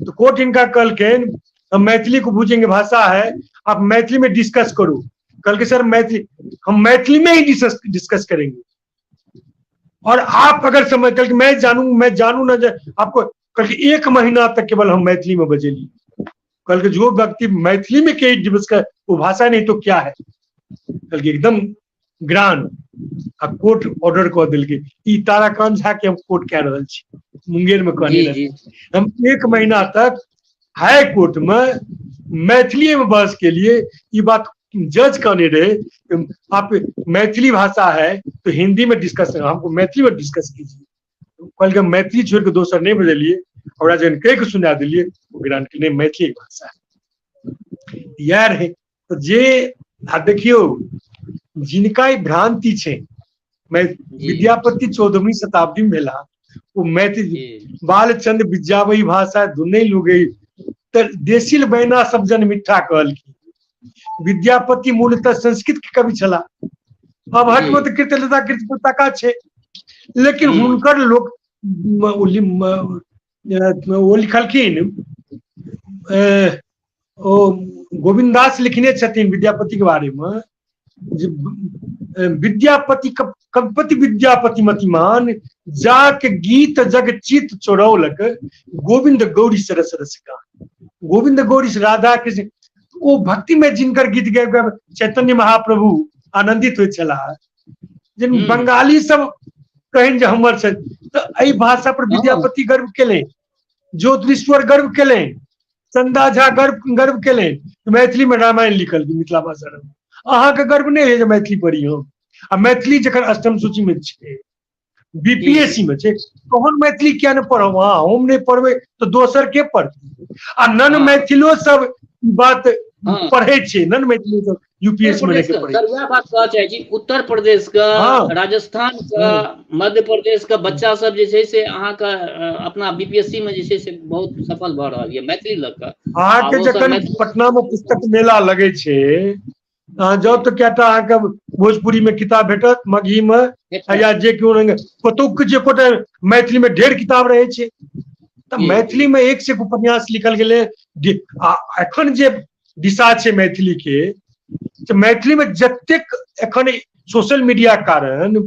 तो कोर्ट हिनका कहलखिन, हम मैथिली को पूछेंगे, भाषा है, आप मैथिली में डिस्कस करो। कहलके, सर, मैथिली, हम मैथिली में ही डिस्कस करेंगे और आप अगर समझ, कल मैं जानू, मैं जानू ना आपको। कल एक महीना तक केवल हम मैथिली में बजेली। कल के जो व्यक्ति मैथिली में के दिवस का वो भाषा नहीं तो क्या है? कल एकदम ग्रांड आ कोर्ट ऑर्डर कऽ देलकै। ई ताराकांत झा के हम कोर्ट कए रहल छी, मुंगेर में कहने रहे। हम एक महीना तक हाई कोर्ट में मैथिली में बहस के लिए, ई बात जज कहने रहे, आप मैथिली भाषा है तो हिंदी में डिस्कस, हमको मैथिली में डिस्कस कीजिए। कहलकै, मैथिली छोड़ि कऽ दोसर नहि बजलियै। ओकरा जखन कहि कऽ सुना देलियै, ओ ग्रांट के नहि, मैथिली भाषा इएह रहै। तऽ जे आ देखियौ, जिनका ई भ्रांति छै, विद्यापति 14वीं शताब्दी में भेला, ओ मैथिली बालचंद विद्यावही भाषा दुनू लोग तऽ देसिल बैना सब जन मिठा कहलखिन। विद्यापति मूलतः संस्कृत के कवि छलाह। अवहट्ठ मे तऽ कीर्तिलता कीर्ति छै, लेकिन हुनकर लोक ओ लिखलखिन, ओ गोविन्द दास लिखने छथिन विद्यापति के बारे मे जे विद्यापति कविपति विद्यापति मतिमान, जाक गीत जग चित चोरौलक, गोविंद गौरी सरस रस गान। गोविंद गौरी, राधा कृष्ण, ओ भक्ति में जिनकर गीत गाबि चैतन्य महाप्रभु आनंदित होइत छलाह, जिन बंगाली सब कहनि जे हमर छै, तऽ एहि भाषा पर विद्यापति गर्व केलनि, ज्योतिरीश्वर गर्व केलनि, चंदा झा गर्व गर्व केलनि। मैथिली में रामायण लिखल, मिथिला भाषा। अहाँके गर्व नहि है जे मैथिली पढ़ी हम? आ मैथिली जखन अष्टम सूची मे छै, बीपीएससी मे छै, तहन मैथिली किया नहि पढ़ब अहाँ? हम नहि पढ़बै तऽ दोसर के पढ़तै? आ नन मैथिलो सब ई बात पढ़ै छै, नन मैथिली सब यूपीएससी में रह
पढ़ै। सर, वएह बात कहऽ चाहै छी, उत्तर प्रदेश के, राजस्थान के, मध्य प्रदेश के बच्चा सब जे छै से अहाँके अपना बीपीएससी में जे छै से बहुत सफल भऽ रहल यऽ मैथिली लऽ कऽ।
अहाँके जखन पटना में पुस्तक मेला लगै छै, अहाँ जाउ तऽ कएटा अहाँके भोजपुरी में किताब भेटत, मगही में या जे केओ रंग कतौ के जे एकोटा मैथिली में ढेर किताब रहै छै। तऽ मैथिली में एक से एक उपन्यास लिखल गेलै। आ एखन जे दिशा छै मैथिली के, तऽ मैथिली में जतेक एखन सोशल मीडिया कारण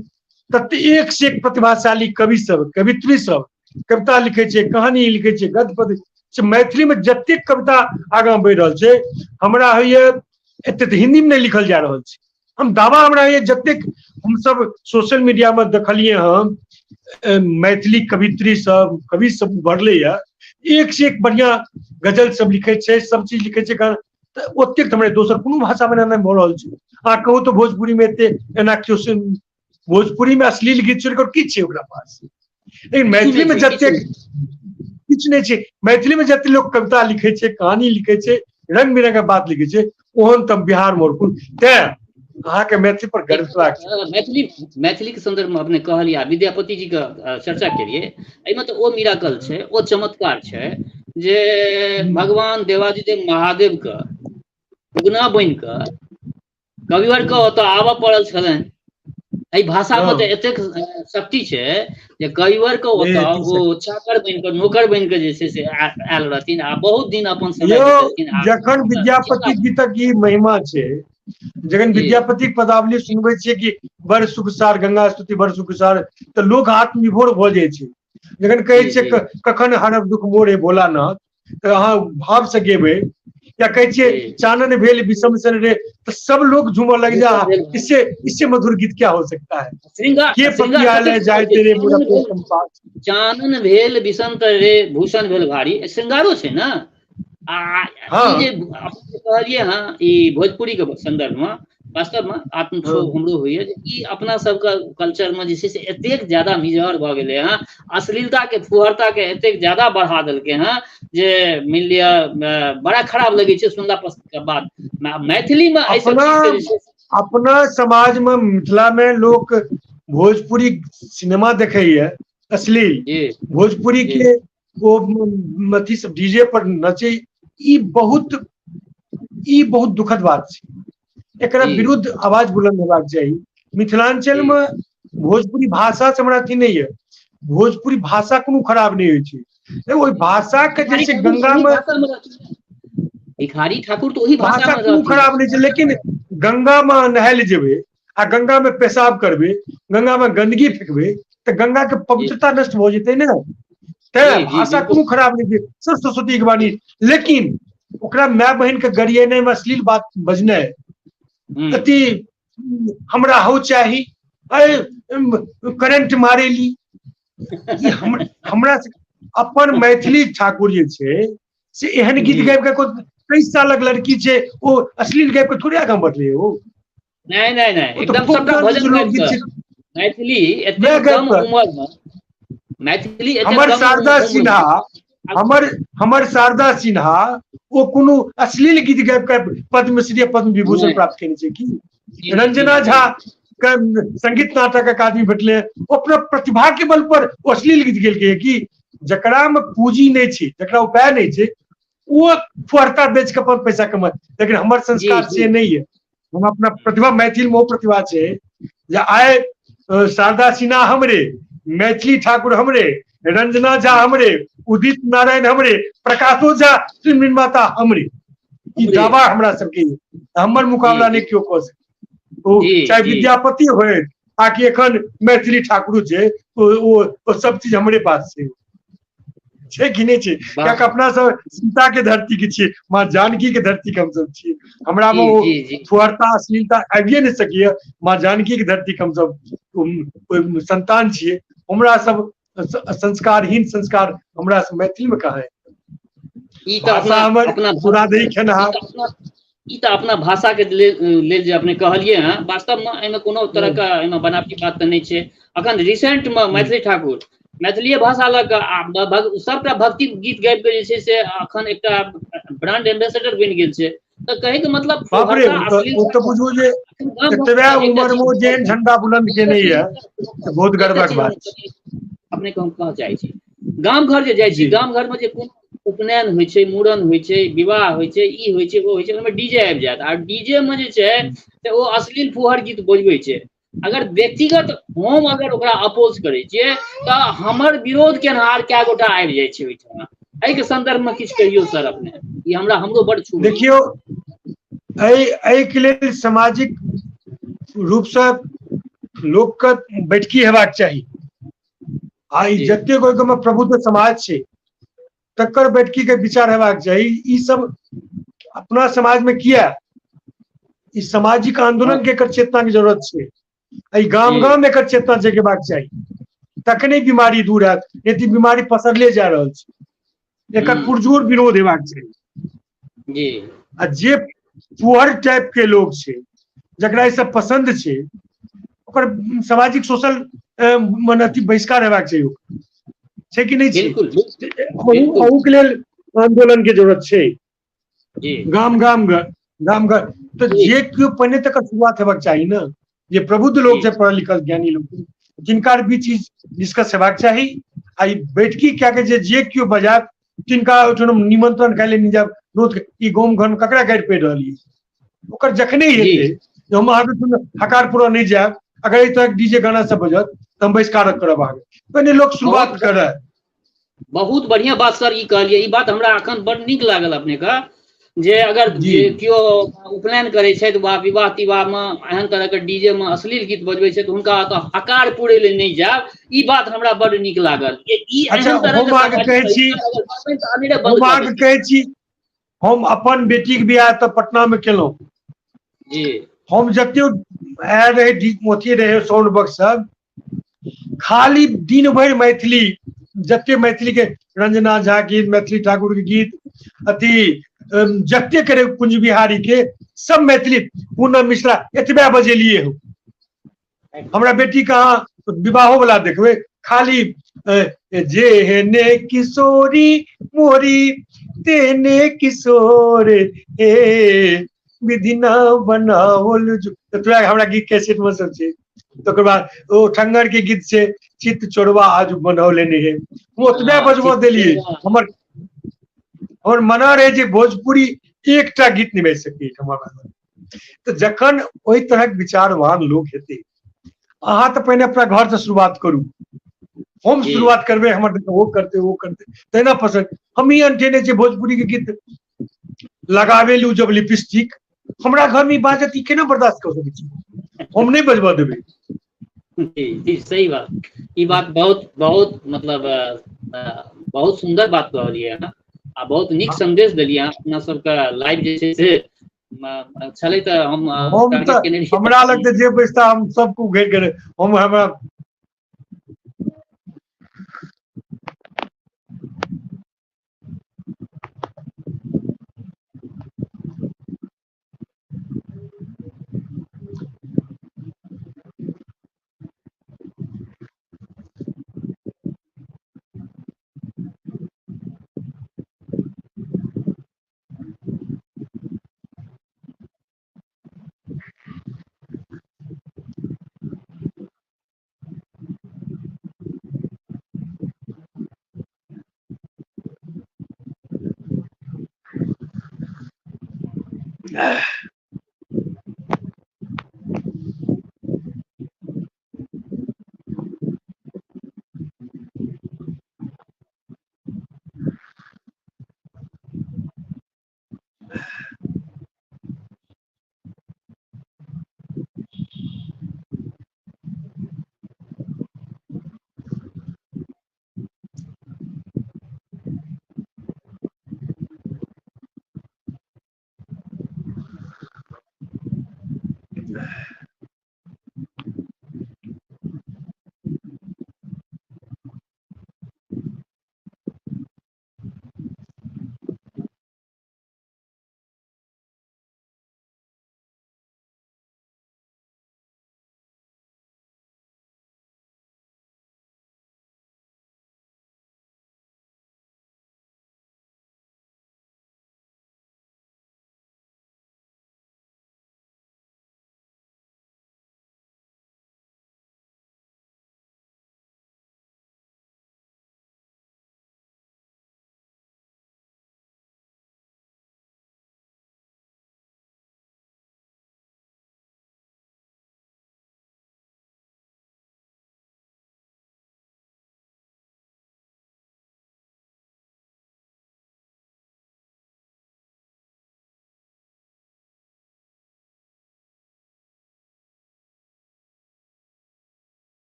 तते एक से एक प्रतिभाशाली कवि सब, कवित्री सब कविता लिखै छै, कहानी लिखै छै, गद्य पद्य से मैथिली में जतेक कविता आगाँ बढ़ि रहल छै, हमरा होइए एते तऽ हिंदी में नहि लिखल जा रहल छै। हम दावा हमरा होइए जतेक हमसब सोशल मीडिया में देखलियै हन, मैथिली कवित्री सब, कवि सब उभरले ये, एक से एक बढ़िया गजल सब लिखै छै, सब चीज लिखै छै, तऽ ओतेक तऽ हमरा दोसर कोनो भाषा मे नहि भऽ रहल छै। अहाँ कहू तऽ भोजपुरी मे एते एना केओ, भोजपुरी मे अश्लील गीत छोड़ि कऽ की छै ओकरा पास? लेकिन मैथिली मे जतेक किछु नहि छै। मैथिली मे जते लोक कविता लिखै छै, कहानी लिखै छै, रंग बिरंग के बात लिखै छै, ओहन तऽ बिहार मे कोन। तें अहाँके मैथिली पर गर्व हेबाक।
मैथिली, मैथिली के संदर्भ मे अपने कहलियै आ विद्यापति जी के चर्चा केलियै, एहिमे तऽ ओ मिराकल छै, ओ चमत्कार छै जे भगवान देवाधिदेव महादेव के उगना बनि कऽ कविवर के ओतऽ आबऽ पड़ल छलनि। एहि भाषा मे तऽ एतेक शक्ति छै जे कविवर के ओतऽ ओ चाकर बनि कऽ, नौकर बनि कऽ जे छै से आयल रहथिन आ बहुत दिन अपन समय
बितेलखिन। जखन विद्यापति गीतक ई महिमा छै, जखन विद्यापति पदावली सुनबै छियै कि बड़ सुखसार गंगा स्तुति बड़ सुखसार, तऽ लोक आत्मविभोर भऽ जाइ छै। जखन कहै छियै कखन हरब दुख मोरे भोलानाथ, तऽ अहाँ भाव से गेबै, या कहै छियै चानन भेल विषम सन रे, तऽ सब लोग झूमऽ लग जा, इससे इससे मधुर गीत क्या हो सकता है? के पतिया ले जाय तेरे
चानन भेल विषम रे भूषण भेल भारी, श्रृंगारो छै ने। आ ई जे कहलियै हँ, ई भोजपुरी के संदर्भ मे वास्तव मे आत्मक्षोभ हमरो होइया जे ई अपना सबके कल्चर मे जे छै से एतेक ज्यादा मिजहर भऽ गेलै हँ, अश्लीलता के, फुहरता के एतेक ज्यादा बढ़ा देलकै हँ जे मानि लिअ बड़ा खराब लगै छै सुनला के बाद। मैथिली मे एहि सब चीज के जे छै,
अपना समाज मे, मिथिला मे लोक भोजपुरी सिनेमा देखैया अश्लील भोजपुरी के, ओ अथी सब डीजे पर नचे, ई बहुत दुखद बात छै। एकरा विरुद्ध आवाज बुलंद हेबाक चाही। मिथिलांचल मे भोजपुरी भाषा से हमरा अथी नहि यऽ, भोजपुरी भाषा कोनो खराब नहि होइ छै, ओहि भाषा के जे छै गंगा मे
भिखारी ठाकुर तऽ ओहि
भाषा कोनो खराब नहि छै, लेकिन गंगा मे नहाय लए जेबै आ गंगा मे पेशाब करबै, गंगा मे गंदगी फेकबै, तऽ गंगा के पवित्रता नष्ट भऽ जेतै ने। तैं भाषा कोनो खराब नहि छै, सब सरस्वती के वाणी, लेकिन ओकरा माय बहिन के गरियेनाइ मे अश्लील बात बजनाइ, अति हमरा हौ चाही, करेंट मारेली, हमरा अपन मैथिली ठाकुर जे छै से एहन गीत गाबि के, 23 सालक लड़की छै, ओ अश्लील गाबि के थोड़े आगाँ बढ़लै ओ।
नहि नहि नहि, एकदम सबटा भजन गाबि कऽ मैथिली एतेक कम उम्र मे मैथिली
हमर शारदा सिन्हा, हमर हमर शारदा सिन्हा ओ कोनो अश्लील गीत गाबि कऽ पद्मश्री, पद्म विभूषण प्राप्त केने छै की? रंजना झा के संगीत नाटक अकादमी भेटलै, ओ अपना प्रतिभा के बल पर ओ अश्लील गीत गेलकै की? जकरा मे पूंजी नहि छै, जकरा उपाय नहि छै, ओ फुहरता बेच के अपन पैसा कमात, लेकिन हमर संस्कार से नहि है। हम अपना प्रतिभा, मैथिल मे ओ प्रतिभा छै जे आइ शारदा सिन्हा हमरे, मैथिली ठाकुर हमरे, रंजना झा हमरे, उदित नारायण हमरे, प्रकाशो झा फिल्म निर्माता हमरे, ई दावा हमरा सबके, हमर मुकाबला नहि केओ कऽ सकै, ओ चाहे विद्यापति होय आकि एखन मैथिली ठाकुर छै, ओ सब चीज हमरे पास छै। छै कि नहि छै? कियाकि अपना सब सीता के धरती के छियै, माँ जानकी के धरती के हमसब छियै। हमरा मे ओ फुहरता, अश्लीलता आबिये नहि सकैया। माँ जानकी के धरती के हमसब संतान छियै, हमरा सब संस्कारहीन संस्कार हमरा सब मैथिली मे कहाँ है?
ई तऽ अपना
हमर चूड़ा दही खेनहार।
ई तऽ अपना भाषा के लेल जे अपने कहलियै हँ, वास्तवमे एहिमे कोनो तरहके एहिमे बनावटी बात तऽ नहि छै। अखन रिसेंट मे मैथिली ठाकुर मैथिलीए भाषा लऽ कऽ आ सबटा भक्ति गीत गाबि कऽ जे छै से अखन एकटा ब्रांड एम्बेसडर बनि गेल छै। तऽ कहैके मतलब
बाप रे, ओ तऽ बुझू जे एतबे उमर मे जेहन झंडा बुलंद केने यऽ तऽ बहुत गर्वक बात छै।
अपने के हम कहऽ चाहै छी, गाम घर जे जाइ छी, गाम घर मे जे कोनो उपनयन होइ छै, मूड़न होइ छै, विवाह होइ छै, ई होइ छै, ओ होइ छै, ओहिमे डीजे आबि जायत आ डीजे मे जे छै से ओ अश्लील फुहर गीत बजबै छै। अगर व्यक्तिगत हम अगर ओकरा अपोज करै छियै तऽ हमर विरोध केनहार कए गोटा आबि जाइ छै ओहिठाम। एहिके संदर्भ मे किछु कहियौ सर अपने, ई हमरा हमरो बड छू।
देखियौ, एहिके लेल सामाजिक रूपसँ लोकके बैठकी हेबाक चाही आ ई जतेक ओहिमे प्रबुद्ध समाज छै तकर बैठकी के विचार हेबाक चाही। ई सब अपना समाज में किया ई सामाजिक आंदोलन के एकर चेतना के जरूरत छै। एहि गाम गाम एकर चेतना जगेबाक चाही, तखने बीमारी दूर हैत, नहि तऽ बीमारी पसरले जा रहल छै। एकर पुरजोर विरोध हेबाक चाही। आ जे पुअर टाइप के लोग छै, जकरा ई सब पसन्द छै, ओकर सामाजिक सोशल मने अथी बहिष्कार हेबाक चाही छै कि नहि छै? अहू के लेल आंदोलन के जरूरत छै। गाम गाम गाम घर तऽ जे केओ पहिने तक शुरुआत हेबाक चाही ने, जे प्रबुद्ध लोग छै, पढ़ल लिखल ज्ञानी लोग, जिनका बीच ई डिस्कस हेबाक चाही। आ ई बैठकी कए के जे केओ बजायत तिनका ओहिठाम निमंत्रण खाइ ले नहि जायब। रोज ई गाम घर ककरा गाड़ि पड़ि रहल यऽ, ओकर जखने हेतै जे हम अहाँके हकार पूरा नहि जायब, अगर एहि तरहक डीजे गाना सब बजत तऽ हम बहिष्कार करब अहाँके। पहिने लोक शुरुआत करय।
बहुत बढ़िया बात सर ई कहलियै, ई बात हमरा अखन बड नीक लागल अपनेके, जे अगर केओ उपनयन करै छथि वा विवाह तिवाह मे एहन तरहके डीजे मे अश्लील गीत बजबै छथि, हुनका ओतऽ हकार पुरै लए नहि जायब। ई बात हमरा बड नीक लागल। ई
एहन तरहके कहै छी, हम अपन बेटीके बियाह तऽ पटना मे केलहुँ जी। हम जते आयल रहे अथी रहे साउंड बॉक्स सब, खाली दिन भरि मैथिली, जते मैथिली के रंजना झा गीत, मैथिली ठाकुर के गीत, अथी जते करे कुंज बिहारी के सब मैथिली, पूनम मिश्रा, एतबे बजेलिए हो। हमरा बेटी के अहाँ विवाहो वाला देखबै, खाली जे हेने किशोरी मोरी तेने किशोर हे विधि ना बनाओल, एतबे हमरा गीत कैसेट में सब छै। तकर बाद ओ ठंगर के गीत छै, चित्त चोरवा आज बनौले नहीं है, हम ओतबे बजबो देलियै। हमर हमर मना रहे जे भोजपुरी एकटा गीत नहीं बाजि सकै हमर। तऽ जखन ओहि तरहक विचारवान लोक हेतै, अहाँ तऽ पहिने अपना घर से शुरुआत करू। हम शुरुआत करबै, हमर ओ करतै ओ करतै, तहिना पसन्द। हम ई अनठेने छियै भोजपुरी के गीत लगाबेलू जब लिपस्टिक, हमरा घर में बाजत, ई केना बर्दाश्त कऽ सकै छी? हम नहि बजबऽ देबै।
जी जी, सही बात। ई बात बहुत बहुत मतलब बहुत सुन्दर बात कहलियै अहाँ आ बहुत नीक संदेश देलियै अहाँ। अपना सबके लाइव जे छै से छलै तऽ हम
हमरा लग तऽ जे बैसता हम सबके उघेर के हम हमरा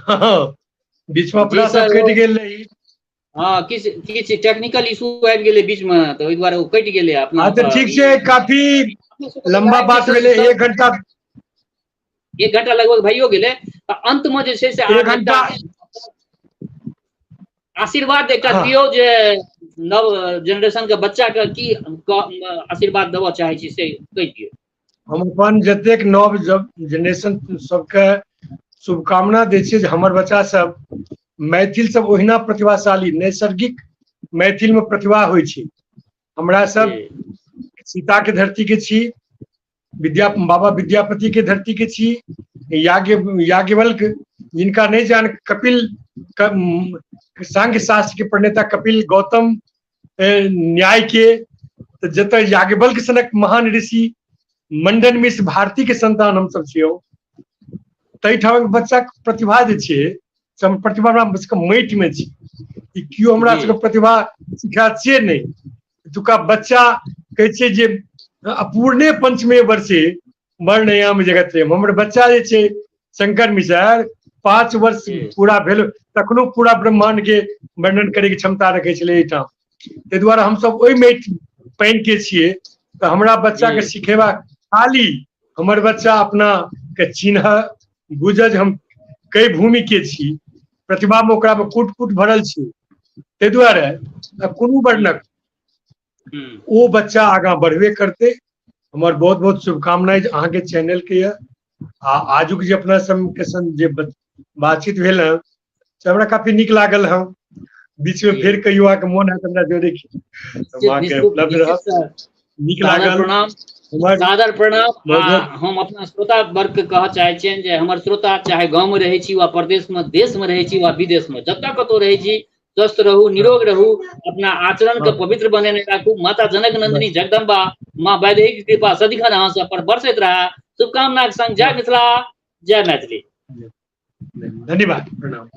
हँ, बीचमे
जी
अपना सब
सर।
कटि गेल रही।
हँ, किछु किछु टेक्निकल इशू आबि गेलै बीचमे, तऽ ओहि दुआरे ओ कटि गेलै अपना।
हँ तऽ ठीक छै, काफी लम्बा बात भेलै, 1 घंटा।
1 घंटा लगभग भइयो गेलै, तऽ अन्तमे जे छै से
एक
आब
घंटा
एकटा आशीर्वाद एकटा दियौ जे नव जेनरेशन के बच्चा के की आशीर्वाद देबऽ चाहै छी, से कहि दियौ।
हम अपन जतेक नव जेनरेशन सबके शुभकामना दै छियै जे हमर बच्चा सब, मैथिल सब ओहिना प्रतिभाशाली, नैसर्गिक मैथिलमे प्रतिभा होइ छै। हमरा सब सीता के धरती के छी, विद्या बाबा विद्यापति के धरती के छी, याज्ञवल्क्य जिनका नहि जान, कपिल, सांख्य शास्त्र के प्रणेता कपिल गौतम, न्याय के, तऽ जतय याज्ञवल्क्य सनक महान ऋषि, मंडन मिश्र भारती के संतान हमसब छियौ, ताहिठामक बच्चाके प्रतिभा जे छै से हम प्रतिभा हमरा सबके माटिमे छै। ई केओ हमरा सबके प्रतिभा सिखायत से नहि। एतुका बच्चा कहै छै जे अपूर्णे पंचमे वर्षे वर्णयाम जगत। हमर बच्चा जे छै शंकर मिश्र, 5 वर्ष पूरा भेल तखनो पूरा ब्रह्मांड के वर्णन करैके क्षमता रखै छलै एहिठाम। ताहि दुआरे हमसब ओहि माटि पानि के छियै, तऽ हमरा बच्चाके सिखेबाक खाली हमर बच्चा अपना के चिन्ह बुझ जे हम कै भूमि के छी। प्रतिभामे ओकरामे कूट कूट भरल छै। ताहि दुआरे कोनो वर्णक ओ बच्चा आगाँ बढ़बे करतै। हमर बहुत बहुत शुभकामना अहाँके चैनलके यऽ आ आजुक जे अपना सबके संग जे बातचीत भेल हँ से हमरा काफी नीक लागल हँ। बीचमे फेर कहियो अहाँके मोन हैत हमरा जोड़ैके, तऽ अहाँके उपलब्ध रहब। नीक लागल।
प्रणाम, सादर प्रणाम। आ हम अपना श्रोता वर्ग के कहऽ चाहै छियनि जे हमर श्रोता चाहे गाँवमे रहै छी वा प्रदेशमे, देशमे रहै छी वा विदेशमे, जतऽ कतहु रहै छी, स्वस्थ रहू, निरोग रहू, अपना आचरण के पवित्र बनेने राखू। माता जनक नंदिनी जगदम्बा माँ वैदेही के कृपा सदिखन अहाँ सब पर बरसैत रहा, शुभकामना के संग जय मिथिला, जय मैथिली।
धन्यवाद, प्रणाम।